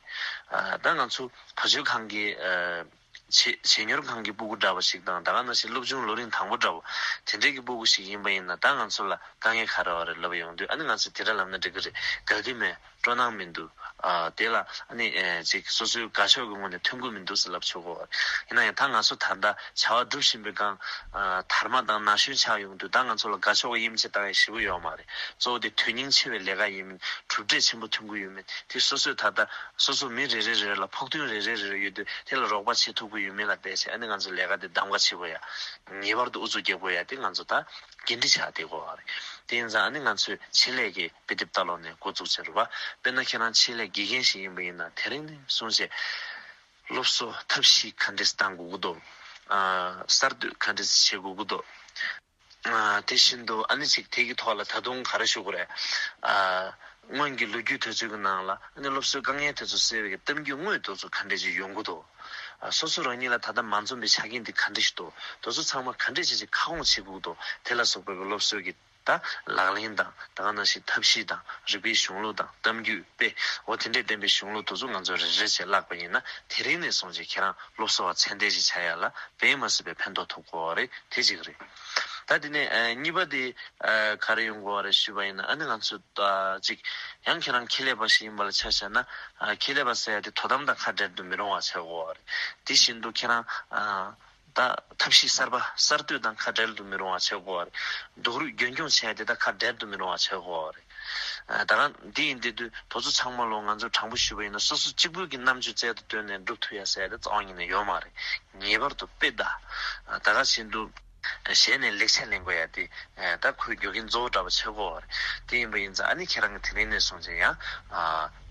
ཨ་ད་ང་ཚོ་བ་ཕྱུགས་ཁང་གི་ཨ་ཆེད་ཆེད་གཉེར་ཁང་གི་སྤུ་གུ་འདྲ་པོ་ཞིག་དང་ད་ག་ནང་བཞིན་སློབ་ཆུང་ལོ་རིམ་དང་པོ་འདྲ་པོ་དེ་འདྲའི་གི་སྤུ་གུ་ཞིག་ཡིན་པ་ཡིན་ན་ད་ང་ཚོ་ལ་དཀའ་ངལ་ག་རེ་ཡོད་རེད་ལབ་ཡོང་དུས་ཨ་ནི་ང་ཚོ་དེ་འདྲ་ལབ་ན་འགྲིག་གི་རེད། དགའ་གི་མེད། སྤྲོ་སྣང་མི་འདུག་ཨ་དེ་ལ་ཨ་ནི་ཨེ་ཅིག་སོ་སོའི་དགའ་ཕྱོགས་ཀྱི་ངོས་ནས་ཐོན་གི་མི་འདུག་ཟེར་ལབ་ཆོག་གོ། ཡིན་ན་ཡང་ད་ང་ཚོ་ད་ལྟ་བྱ་བ་སྒྲུབ་བཞིན་པའི་སྒང་ཨ་དར་མ་དང་ན་གཞོན་ཆགས་ཡོང་དུས་ད་ང་ཚོ་ལ་དགའ་ཕྱོགས་དབྱེ་འབྱེད་བཏང་ཡ་ཞེ་པོ་ཡོད་མ་རེད། གཙོ་བོ་དེ་དོན་སྙིང་ཆེ་བའི་ལས་ཀ་ཡིན་མིན་གྲུབ་འབྲས་ཆེན་པོ་ཐོན་གི་ཡོད་མིན་དེ་སོ་སོས་ད་ལྟ་སོ་སོ་མི་རེ་རེ་རེ་ལ་ཕོག་ཐུག་རེ་རེ་རེ་རེ་ཡོད་དུས་དེ་ལ་རོགས་པ་བྱེད་ཐུབ་གི་ཡོད་མེད་ལ་བལྟས་ཚེ་ཨ་ནི་ང་ཚོ་ལས་ཀ་དེ་གདམ་ག་བྱེད་དགོས་ཡ། ངེས་པར་དུ་ཨུ་ཚུགས་རྒྱག་དགོས་ཡ་དེ་ང་ཚོ་ད་འགན་འཁྲི་ཆགས་བསྡད་ཀྱི་ཡོད་རེད། དེ་ཡིན་ཙང་ཨ་ནི་ང་ཚོས་ཆེད་ལས་ཀྱི་དཔེ་དེབ་ལྟ་ཀློག་ནས་འགོ་བཙུགས་བྱས་རེད་པ། དཔེར་ན་ཁྱེད་རང་ཆེད་ལས་དགེ་རྒན་ཞིག་ཡིན་པ་ཡིན་ན་དེ་རིང་ནས་བཟུང་བྱས་སློབ་གསོ་ཐབས་ཤེས་ག་འདྲས་བཏང་དགོས་ཀྱི་འདུག་ཨ་གསར་གཏོད་ག་འདྲས་བྱེད་དགོས་ཀྱི་འདུག་ཨ་དེ་བཞིན་དུ་ཨ་ནི་ཅིག་དེ་གི་ཐོག་ལ་ད་དུང་ག་རེ་ཞུ་དགོས་རེད། ཨ་སྔོན་གྱི་ལོ་རྒྱུས་དེ་ཚོའི་གི་ནང་ལ་ཨ་ནི་སློབ་གསོའི་དཀའ་ངལ་དེ་ཚོ་སེལ་བའི་གི་གཏམ་རྒྱུད་དངོས་དེ་ཚོ་ག་འདྲས་ཅིག་ཡོང་གི་འདུག་ཨ་སོ་སོ་རང་ཉིད་ལ་ད་ལྟ་མ་འཛོམས་པའི་ཆ་རྐྱེན་དེ་ག་འདྲས་ཞིག་འདུག་དེ་ཚོ་ཚང་མ་ག་འདྲས་བྱས་ཅིག་ཁ་སྐོང་བྱེད་དགོས་ཀྱི་འདུག་དེ་ལ་སོགས་པའི་གི་སློབ་གསོའི་གི་ད་ལག་ལེན་དང་ད་ག་ནང་བཞིན་ཐབས་ཤེས་དང་རིག་པའི་གཞུང་ལུགས་དང་གཏམ་རྒྱུད་དཔེ་འོ་དེ་འདྲས་ལྡན་པའི་གཞུང་ལུགས་དེ་ཚོ་ང་ཚོ་རེ་རེ་བྱས་བཀླགས་པ་ཡིན་ན་དེ་རིང་ནས་བཟུང་བྱས་ཁྱེད་རང་སློབ་གསོ་བ་ཚད་ལྡན་ཞིག་ཆགས་ཡ་ལ་དཔེ་མ་སྲིད་པའི་ཕན་ཐོགས་ཐོབ་ཀྱི་ཡོད་རེད། དེ་གཅིག་རེད། ད་དེ་ནས་ཨ་གཉིས་པ་དེ་ཨ་ག་རེ་ཡོང་དགོས་པ་རེད་ཞུས་པ་ཡིན་ན་ཨ་ནི་ང་ཚོ་ཨ་གཅིག་ཡང་ཁྱེད་རང་ཁེ་ལས་པ་ཞིག་ཡིན་པ་ལ་ཆ་བཞག་ན་ཨ་ཁེ་ལས་པ་ཟེར་ཡ་དེ་དོ་དམ་དང་ཁ་བྲལ་དུ་མི་རུང་བ་བྱེད་དགོས་པ་རེད། དེ་བཞིན་དུ་ཁྱེད་རང་ཨ་ད་ཐབས་ཤེས་གསར་པ་གསར་གཏོད་དང་ཁ་བྲལ་དུ་མི་རུང་བ་བྱེད་དགོས་པ་རེད། སྡུག་རུས་རྒྱུན་འཁྱོངས་བྱས་ཏེ་ད་ཁ་བྲལ་དུ་མི་རུང་བ་བྱེད་དགོས་པ་རེད། ཨ་ད་ག་འདི་ཡིན་དེ་དུས་དེ་ཚོ་ཚང་མ་ལོ་ང་ཚོས་དྲང་པོ་ཞུས་པ་ཡིན་ན་སོ་སོ་གཅིག་པུའི་གི་རྣམ་དཔྱོད་རྩལ་དུ་བཏོན་ནས་འགྲུབ་ཐུབ་ཡ་ཟེར་ཡ་དེ་རྩ་བ་ཉིད་ནས་ཡོད་མ་རེད། ངེས་པར་དུ་དཔེ་དང་ད་ག་བཞིན་དུ་ཞལ་ནས་ལེགས་ཆ་ལེན་དགོས་ཡ་དེ་ད་ཁོའི་རྒྱུ་རྐྱེན་གཙོ་བོ་འདྲ་པོ་ཆགས་ཀྱི་ཡོད་རེད། དེ་ཡིན་པ་ཡིན་ཙང་ཨ་ནི་ཁྱེད་རང་གི་དེ་རིང་ནས་བཟུང་བྱས་ཡང་ཨ་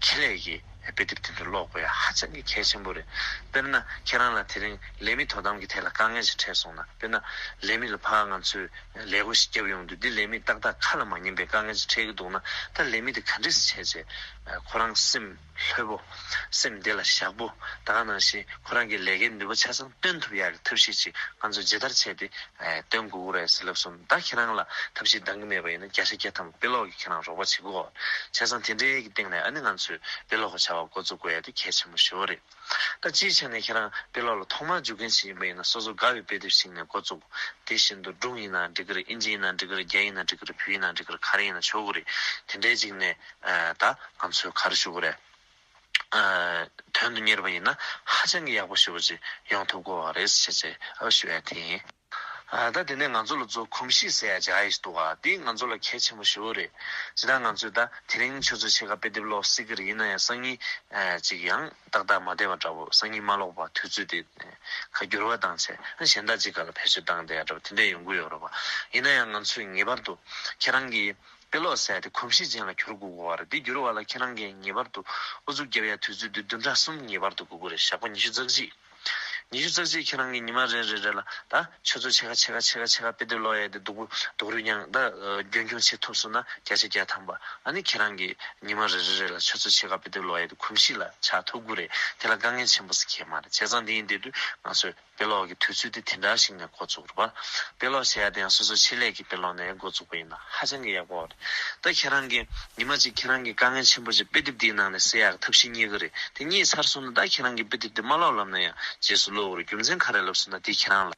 ཁེ་ལས་ཀྱི་དཔེ་དེབ་དེ་འདྲ་ཀློག་དགོས་ཡ་ཧ་ཅང་གི་གལ་ཆེན་པོ་རེད། དཔེར་ན་ཁྱེད་རང་ལ་དེ་རིང་ལས་མི་དོ་དམ་གྱི་ཐད་ལ་དཀའ་ངལ་ཞིག་འཕྲད་སོང་ན། དཔེར་ན་ལས་མི་ལ་ཕར་ང་ཚོས་ལས་སྒོ་ཞིག་བརྒྱབ་ཡོང་དུས་འདི་ལས་མི་ཏག་ཏག་ཁ་ལ་མ་ཉན་པའི་དཀའ་ངལ་ཞིག་འཕྲད་ཀྱི་འདུག་ན། ད་ལས་མི་དེ་ག་འདྲས་སེ་བྱས་བྱས་ཁོ་རང་སེམས་ལྷོད་པོ། སེམས་བདེ་ལ་བཞག་པོ། ད་ག་ནང་བཞིན་ཁོ་རང་གི་ལས་ཀའི་ནུས་པ་ཆ་ཚང་སྟོན་ཐུབ་ཡག་གི་ཐབས་ཤེས་ཅིག་ང་ཚོས་ཇི་ལྟར་བྱས་ཏེ་སྟོན་དགོས་ཀྱི་རེད་ཟེར་ལབ་སོང་། ད་ཁྱེད་རང་ལ་ཐབས་ཤེས་འདང་གི་མེད་པ་ཡིན་ན་བརྒྱ་ཆ་བརྒྱ་ཐམ་པ་དཔེ་ཀློག་གིས་ཁྱེད་རང་རོགས་པ་བྱེད་ཀྱི་ཡོད། བྱས་ཙང་དེ་འདྲའི་གི་སྟེང་ནས་ཨ་ནི་ང་ཚོས་དཔེ་ཀློག་གི་བྱ་བ་འགོ་འཛུགས་དགོས་ཡ་དེ་གལ་ཆེན་པོ་ཞེ་པོ་རེད། ད་སྤྱིའི་ཆ་ནས་ཁྱེད་རང་དཔེ་ཀློག་ལ་ཐོག་མར་འཇུག་མཁན་ཞིག་ཡིན་པ་ཡིན་ན་སོ་སོ་དགའ་བའི་དཔེ་དེབ་ཞིག་ནས་འགོ་བཙུགས། དེ་བཞིན་དུ་སྒྲུང་ཡིན་ན་འགྲིག་གི་རེད། ཨིན་ཇི་ཡིན་ན་འགྲིག་གི་རེད། རྒྱ་ཡིན་ན་འགྲིག་གི་རེད། བོད་ཡིན་ན་འགྲིག་གི་རེད། ག་རེ་ཡིན་ན་ཆོག་གི་རེད། དེ་འདྲའི་ཅིག་ནས་ཨ་ད་ང་ཚོས་ག་རེ་ཞུ་གི་རེད། ཨ་དོན་དུ་གཉེར་བ་ཡིན་ན་ཧ་ཅང་གི་ཡག་པོ་ཞེ་པོ་ཅིག་ཡོང་ཐུབ་ཀྱི་ཡོད་རེད་ཟེར་བྱས་ཨ་ཞུ་ཡ་དེ་ཡིན། ཨ་ད་དེ་ནས་ང་ཚོ་ལ་ཚོ་གོམས་གཤིས་ཟེར་ཡ་ཅིག་ཨ་ཡིས་འདུག་ག་འདི་ང་ཚོ་ལ་གལ་ཆེན་པོ་ཞེ་པོ་རེད། ཇི་ལྟར་ང་ཚོས་ད་དེ་རིང་ཆུ་ཚོད་ཕྱེད་ཀ་དཔེ་དེབ་ཀློག་སྲིད་ཀྱི་རེད། ཡིན་ན་ཡང་སང་ཉིན་ཨ་ཅིག་ཡང་ཏག་ཏག་མ་བསྡད་པ་འདྲ་པོ། སང་ཉིན་མ་ཀློག་པ་དུས་ཚོད་དེ་ཁ་འགྱུར་བ་བཏང་བྱས་ཨ་གཞན་དག་ཅིག་ག་ལ་བེད་སྤྱོད་བཏང་བསྡད་ཡ་འདྲ་པོ་དེ་འདྲས་ཡོང་གི་ཡོད་རེད་པ། ཡིན་ན་ཡང་ང་ཚོས་ངེས་པར་དུ་ཁྱེད་རང་གི་ དཔེ་ཀློག་ཟེར་ཡ་དེ་གོམས་གཤིས་ཅན་ལ་འགྱུར་དགོས་ཀྱི་ཡོད་རེད། དེ་འགྱུར་བ་ལ་ཁྱེད་རང་གིས་ངེས་པར་དུ་ཨུ་ཚུགས་རྒྱབ་ཡ་དུས་ཚོད་དེ་བདུན་ཕྲག་གསུམ་ངེས་པར་དུ་དགོས་ཀྱི་རེད། ཞག་པོ་ཉི་ཤུ་རྩ་གཅིག་ཉི་ཤུ་རྩ་གཅིག་ཁྱེད་རང་གིས་ཉི་མ་རེ་རེ་རེ་ལ་ད་ཆུ་ཚོད་ཕྱེད་ཀ་ཕྱེད་ཀ་ཕྱེད་ཀ་ཕྱེད་ཀ་དཔེ་དེབ་ཀློག་ཡ་དེ་སྡུག་པོ་སྡུག་རུས་མྱངས་ད་རྒྱུན་འཁྱོངས་བྱེད་ཐུབ་སོང་ན་བརྒྱ་ཆ་བརྒྱ་ཐམ་པ། ཨ་ནི་ཁྱེད་རང་གིས་ཉི་མ་རེ་རེ་རེ་ལ་ཆུ་ཚོད་ཕྱེད་ཀ་དཔེ་དེབ་ཀློག་ཡ་དེ་གོམས་གཤིས་ལ་ཆགས་ཐུབ་ཀྱི་རེད། དེ་ལ་དཀའ་ངལ་ཆེན་པོ་ཞིག་གང་ཡང་མ་རེད། བྱས་ཙང་འདི་ཡིན་དུས་དུས་ང་ཚོས་དཔེ་ཀློག་གི་དུས་ཚོད་དེ་དེ་འདྲ་ཞིག་ནས་འགོ་བཙུགས་རེད་པ། དཔེ་ཀློག་བྱེད་ཡ་དེ་ཡང་སོ་སོ་ཆེད་ལས་ཀྱི་དཔེ་ཀློག་ནས་འགོ་བཙུགས་པ་ཡིན་ན་ཧ་ཅང་གི་ཡག་པོ་རེད། ད་ཁྱེད་རང་གིས་ཉི་མ་གཅིག་ཁྱེད་རང་གི་དཀའ་ངལ་ཆེན་པོ་ཞིག་དཔེ་དེབ་དེའི་ནང་ནས་སེལ་ཡག་ཐབས་ཤེས་རྙེད་ཀྱི་རེད། དེ་རྙེད་ཚར་སོང་ན་ད་ཁྱེད་རང་གིས་དཔེ་དེབ་དེ་མ་ཀློག་ལབ་ན་ཡང་རྗེས་སུ་ཀློག་གི་རེད། རྒྱུ་མཚན་ག་རེ་ལབ་སོང་ན་དེ་ཁྱེད་རང་ལ།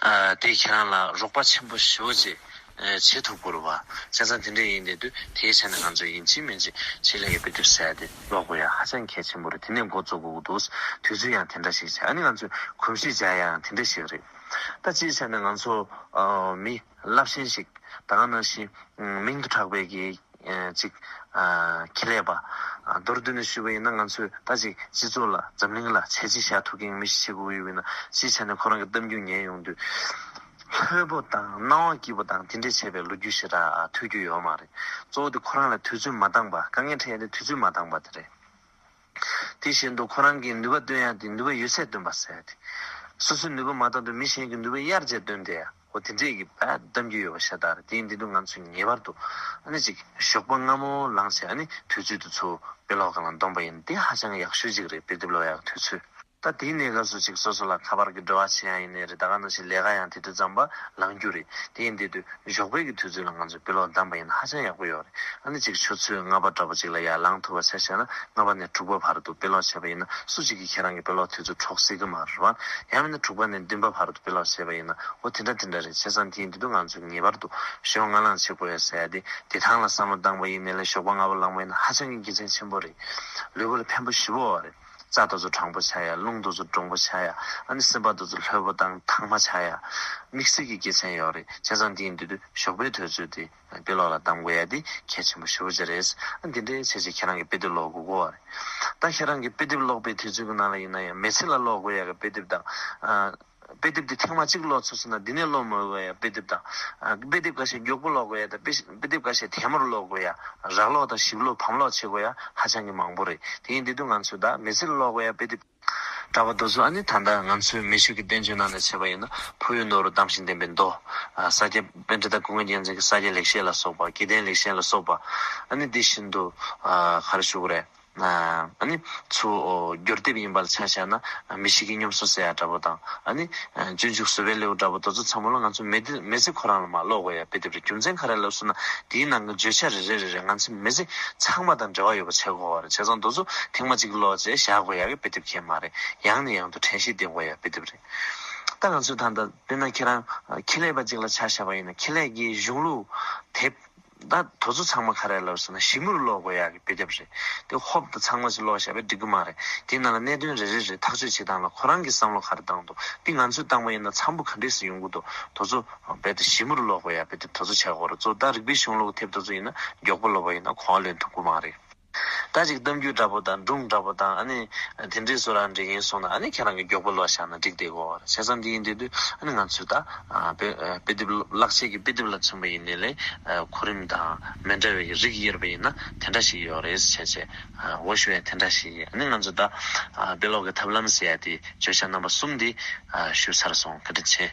ཨ། དེས་ཁྱེད་རང་ལ་རོགས་པ་ཆེན་པོ་ཞེ་པོ་ཅིག་ཨ། བྱེད་ཐུབ་ཀྱི་རེད་པ། བྱས་ཙང་དེ་འདྲ་ཡིན་དུས་དུས་དེའི་ཆ་ནས་ང་ཚོ་ཡིན་གཅིག་མིན་གཅིག་ཆེད་ལས་ཀྱི་དཔེ་དེབ་ཟེར་ཡ་དེ་ཀློག་དགོས་ཡ་ཧ་ཅང་གལ་ཆེན་པོ་རེད། དེ་ནས་འགོ་བཙུགས་དགོས་ཀྱི་འདུག་དུས་ཚོད་ཡང་དེ་འདྲ་ཞིག་བྱས། ཨ་ནི་ང་ཚོས་གོམས་གཤིས་སྦྱར་ཡ་ཡང་དེ་འདྲ་ཞིག་རེད། ད་སྤྱིའི་ཆ་ནས་ང་ཚོ་ཨ། མི་རླབས་ཆེན་ཞིག་ད་ག་ནང་བཞིན་མིང་དུ་གྲགས་པའི་གི་ཨེ། ཅིག་ཨ། ཁེ་ལས་པ། ཨ། མདོར་བསྡུས་ནས་ཞུས་པ་ཡིན་ན་ང་ཚོས་ད་ཅིག་སྤྱི་ཚོགས་ལ་འཛམ་གླིང་ལ་བྱས་རྗེས་བཞག་ཐུབ་མཁན་མི་ཞིག་བྱེད་དགོས་ཡོད་པ་ཡིན་ན་སྤྱིའི་ཆ་ནས་ཁོ་རང་གི་གཏམ་རྒྱུད་ཉན་ཡོང་དུས། ལྷོད་པོ་དང་སྣང་བ་སྐྱིད་པོ་དང་དེ་འདྲས་བྱས་པའི་ལོ་རྒྱུས་ཞེ་དྲག་ཐོས་རྒྱུ་ཡོད་མ་རེད། གཙོ་བོ་དེ་ཁོ་རང་ལ་དུས་ཚོད་མ་འདང་པ། དཀའ་ངལ་འཕྲད་ཡ་དེ་དུས་ཚོད་མ་འདང་པ་དེ་རེད། དེ་བཞིན་དུ་ཁོ་རང་གིས་ནུས་པ་བཏོན་ཡ་དེ་ནུས་པ་ཡོད་ཚད་བཏོན་པ་ཟེར་ཡ་དེ། སོ་སོའི་ནུས་པ་མ་བཏང་དུས་མི་གཞན་གྱི་ནུས་པ་གཡར་བྱས་བཏོན་བསྡད་ཡ། འོ་དེ་འདྲས་ཀྱི་དཔེ་གཏམ་རྒྱུད་ཡོད་པ་ཤ་སྟག་རེད། དེ་ཡིན་དུས་ང་ཚོས་ངེས་པར་དུ་ཨ་ནི་ཅིག་ཞོགས་པ་སྔ་མོ་ལངས་བྱས་ཨ་ནི་དུས་ཚོད་དེ་ཚོ་དཔེ་ཀློག་སྒང་ལ་འདོན་པ་ཡིན་དེ་ཧ་ཅང་ཡག་ཤོས་ཅིག་རེད། དཔེ་དེབ་ཀློག་ཡག་དུས་ཚོད། ད་དེའི་གནས་སྐབས་སུ་ཅིག་སོ་སོ་ལ་ཁ་པར་གྱི་འབྲེལ་བ་བྱེད་ཡ་ཡིན་ནའི་རེད། ད་ག་ནང་བཞིན་ལས་ཀ་ཡང་དེ་དུས་ཙམ་པ་ལངས་རྒྱུ་རེད། དེ་ཡིན་དུས་དུས་ཞོགས་པའི་གི་དུས་ཚོད་ལ་ང་ཚོས་དཔེ་ཀློག་བདམས་པ་ཡིན་ན་ཧ་ཅང་ཡག་པོ་ཡོད་རེད། ཨ་ནི་ཅིག་ཆུ་ཚོད་ལྔ་པ་འདྲ་པོ་ཅིག་ལ་ཡར་ལངས་ཐུབ་པ་ཆ་བཞག་ན་ལྔ་པ་ནས་དྲུག་པ་བར་དུ་དཔེ་ཀློག་བྱས་པ་ཡིན་ན་སུ་གཅིག་གིས་ཁྱེད་རང་གི་དཔེ་ཀློག་དུས་ཚོད་འཕྲོག་སྲིད་ཀྱི་མ་རེད་པ། ཡང་མིན་ན་དྲུག་པ་ནས་བདུན་པ་བར་དུ་དཔེ་ཀློག་བྱས་པ་ཡིན་ན་འོ་དེ་འདྲ་དེ་འདྲ་རེད། བྱས་ཙང་དེ་ཡིན་དུས་ང་ཚོས་ངེས་པར་དུ་ཞོགས་སྔ་ལངས་བྱེད་དགོས་ཡ་ཟེར་ཡ་དེ་བདེ་ཐང་ལ་བསམ་བློ་བཏང་པ་ཡིན་ནའི་ལས་ཞོགས་པ་སྔ་པོ་ལངས་པ་ཡིན་ན་ཧ་ཅང་གི་དགེ་མཚན་ཆེན་པོ་རེད། ལུས་པོ་ལ་ཕན་པོ་ཞེ་པོ་ཡོད་རེད། རྩ་དེ་ཚོ་དྲང་པོ་ཆགས་ཡ། རླུང་དེ་ཚོ་དྲང་པོ་ཆགས་ཡ། ཨ་ནི་སེམས་པ་དེ་ཚོ་ལྷོད་པོ་དང་ཐང་མ་ཆགས་ཡ། དམིགས་བསལ་གྱི་དགེ་མཚན་ཡོད་རེད། བྱས་ཙང་དེ་ཡིན་དུས་དུས་ཞོགས་པའི་དུས་ཚོད་དེ་དཔེ་ཀློག་ལ་གཏང་དགོས་ཡ་དེ་གལ་ཆེན་པོ་ཞེ་པོ་ཅིག་རེད། ཨ་འདི་འདྲའི་བྱས་བྱས་ཁྱེད་རང་གི་དཔེ་དེབ་ཀློག་དགོས་ཀྱི་ཡོད་རེད། ད་ཁྱེད་རང་གི་དཔེ་དེབ་ཀློག་པའི་དུས་ཚོད་ཀྱི་ནང་ལ་ཡིན་ན་ཡང་མི་ཚེ་ལ་ཀློག་དགོས་ཡ་གི་དཔེ་དེབ་དང་། ཨ། དཔེ་དེབ་དེ་ཐེངས་མ་གཅིག་ཀློག་ཚར་སོང་ན་འདི་ནས་ཀློག་མི་དགོས་ཡ་དཔེ་དེབ་དང་། ཨ། དཔེ་དེབ་ཁ་ཤས་མགྱོགས་པོ་ཀློག་དགོས་ཡ་དང་དཔེ་དཔེ་དེབ་ཁ་ཤས་དལ་མོར་ཀློག་དགོས་ཡ། རགས་ཀློག་དང་ཞིབ་ཀློག་བམ་ཀློག་བྱེད་དགོས་ཡ་ཧ་ཅང་གི་མང་པོ་རེད། དེ་ཡིན་དུས་དུས་ང་ཚོས་ད་མི་ཚེ་ལ་ཀློག་དགོས་ཡ་དཔེ་དེབ་འདྲ་པོ་དེ་ཚོ། ཨ་ནི་ད་ལྟ་ང་ཚོའི་མི་ཆོས་ཀྱི་བསྟན་བཅོས་ནང་ནས་བྱས་པ་ཡིན་ན་འཕགས་ཡུལ་ནོར་བུ་གཏམས་ཤིང་བསྟན་པའི་མདོ། ཨ། ས་སྐྱ་པཎྜི་ཏ་ཀུན་མཁྱེན་རྒྱལ་མཚན་གྱི་ས་སྐྱ་ལེགས་བཤད་ལ་སོགས་པ། དགེ་ལྡན་ལེགས་བཤད་ལ་སོགས་པ། ཨ་ནི་དེ་བཞིན་དུ། ཨ། ག་རེ་ཞུ་དགོས་རེད། ཨ། ཨ་ནི་ཚུར་སྒྱུར་དེབ་ཡིན་པ་ལ་ཆ་བཞག་ན་མི་ཤི་ཀའི་སྙོམས་སྲོལ་ཟེར་ཡ་འདྲ་པོ་དང་། ཨ་ནི་སྤྱོད་འཇུག་བཟོད་པའི་ལེའུ་འདྲ་པོ་དེ་ཚོ་ཚང་མ་ལ་ང་ཚོ་མི་ཚེ་མི་ཚེ་ཁོ་རང་ལ་མར་ཀློག་དགོས་ཡ་དཔེ་དེབ་རེད། རྒྱུ་མཚན་ག་རེ་ལབ་སོང་ན་དེའི་ནང་གི་བརྗོད་བྱ་རེ་རེ་རེ་རེ་ང་ཚོའི་མི་ཚེ་ཚང་མ་དང་འབྲེལ་བ་ཡོད་པ་བྱེད་དགོས་པ་རེད། བྱས་ཙང་དེ་ཚོ་ཐེངས་མ་གཅིག་ཀློག་བྱས་བཞག་དགོས་ཡ་གི་དཔེ་དེབ་ཁྱད་མ་རེད། ཡང་ནས་ཡང་དུ་དྲན་ཤེས་ལྡན་དགོས་ཡ་དཔེ་དེབ་རེད། ད་ང་ཚོས་ད་ལྟ་དཔེར་ན་ཁྱེད་རང་ཁེ་ལས་པ་གཅིག་ལ་ཆ་བཞག་པ་ཡིན་ན་ཁེ་ལས་ཀྱི་གཞུང་ལུགས་དེབ། ད་དེ་ཚོ་ཚང་མ་ག་རེ་ལབ་སོང་ན་ཞིབ་མོར་ཀློག་དགོས་ཡག་གི་དཔེ་དེབ་རེད། དེ་ཧོབ་ཏེ་ཚང་མ་ཞིག་ཀློག་བཞག་པས་འགྲིག་གི་མ་རེད། དེའི་ནང་ལ་གནད་དོན་རེ་རེ་རེ་ཐག་གཅོད་བྱེད་སྟངས་ལ་ཁོ་རང་གིས་བསམ་བློ་ག་རེ་བཏང་འདུག་དེ་ང་ཚོས་བཏང་པ་ཡིན་ན་འཚམ་པོ་ག་འདྲས་སེ་ཡོང་གི་འདུག་དེ་ཚོ་རྦད་དེ་ཞིབ་མོར་ཀློག་དགོས་ཡག་དཔེ་དེབ་དེ་ཚོ་ཆགས་ཀྱི་ཡོད་རེད། གཙོ་བོ་ད་རིག་པའི་གཞུང་ལུགས་དེབ་དེ་ཚོ་ཡིན་ན་མགྱོགས་པོ་ཀློག་པ་ཡིན་ན་གོ་བ་ལོན་ཐུབ་ཀྱི་མ་རེད། ད་ཅིག་གཏམ་རྒྱུད་འདྲ་པོ་དང་སྒྲུང་འདྲ་པོ་དང་ཨ་ནི་དེ་འདྲའི་བཟོ་འདྲ་འདྲ་ཡིན་སོང་ན་ཨ་ནི་ཁྱེད་རང་གིས་མགྱོགས་པོ་ཀློག་བཞག་ན་འགྲིག་བསྡད་ཀྱི་ཡོད་རེད། བྱས་ཙང་འདི་ཡིན་དུས་དུས་ཨ་ནི་ང་ཚོས་ད་ཨ་དཔེ་ཨ་དཔེ་དེབ་ཀློག་བྱེད་ཀྱི་དཔེ་དེབ་ལ་མཚོན་པ་ཡིན་ནའི་ལས་ཨ་གོ་རིམ་དང་མི་འདྲ་བའི་རིགས་དབྱེར་བ་ཡིན་ན་དེ་འདྲ་ཞིག་ཡོད་རེད་བྱས་བྱས་ཨ་འོ་ཞུ་ཡ་དེ་འདྲ་ཞིག་ཡིན། ཨ་ནི་ང་ཚོས་ད་ཨ་དཔེ་ཀློག་གི་ཐབས་ལམ་ཟེར་ཡ་དེ་བརྗོད་བྱ་རྣམ་པ་གསུམ་དེ་ཨ་ཞུས་ཚར་སོང་། བཀའ་དྲིན་ཆེ།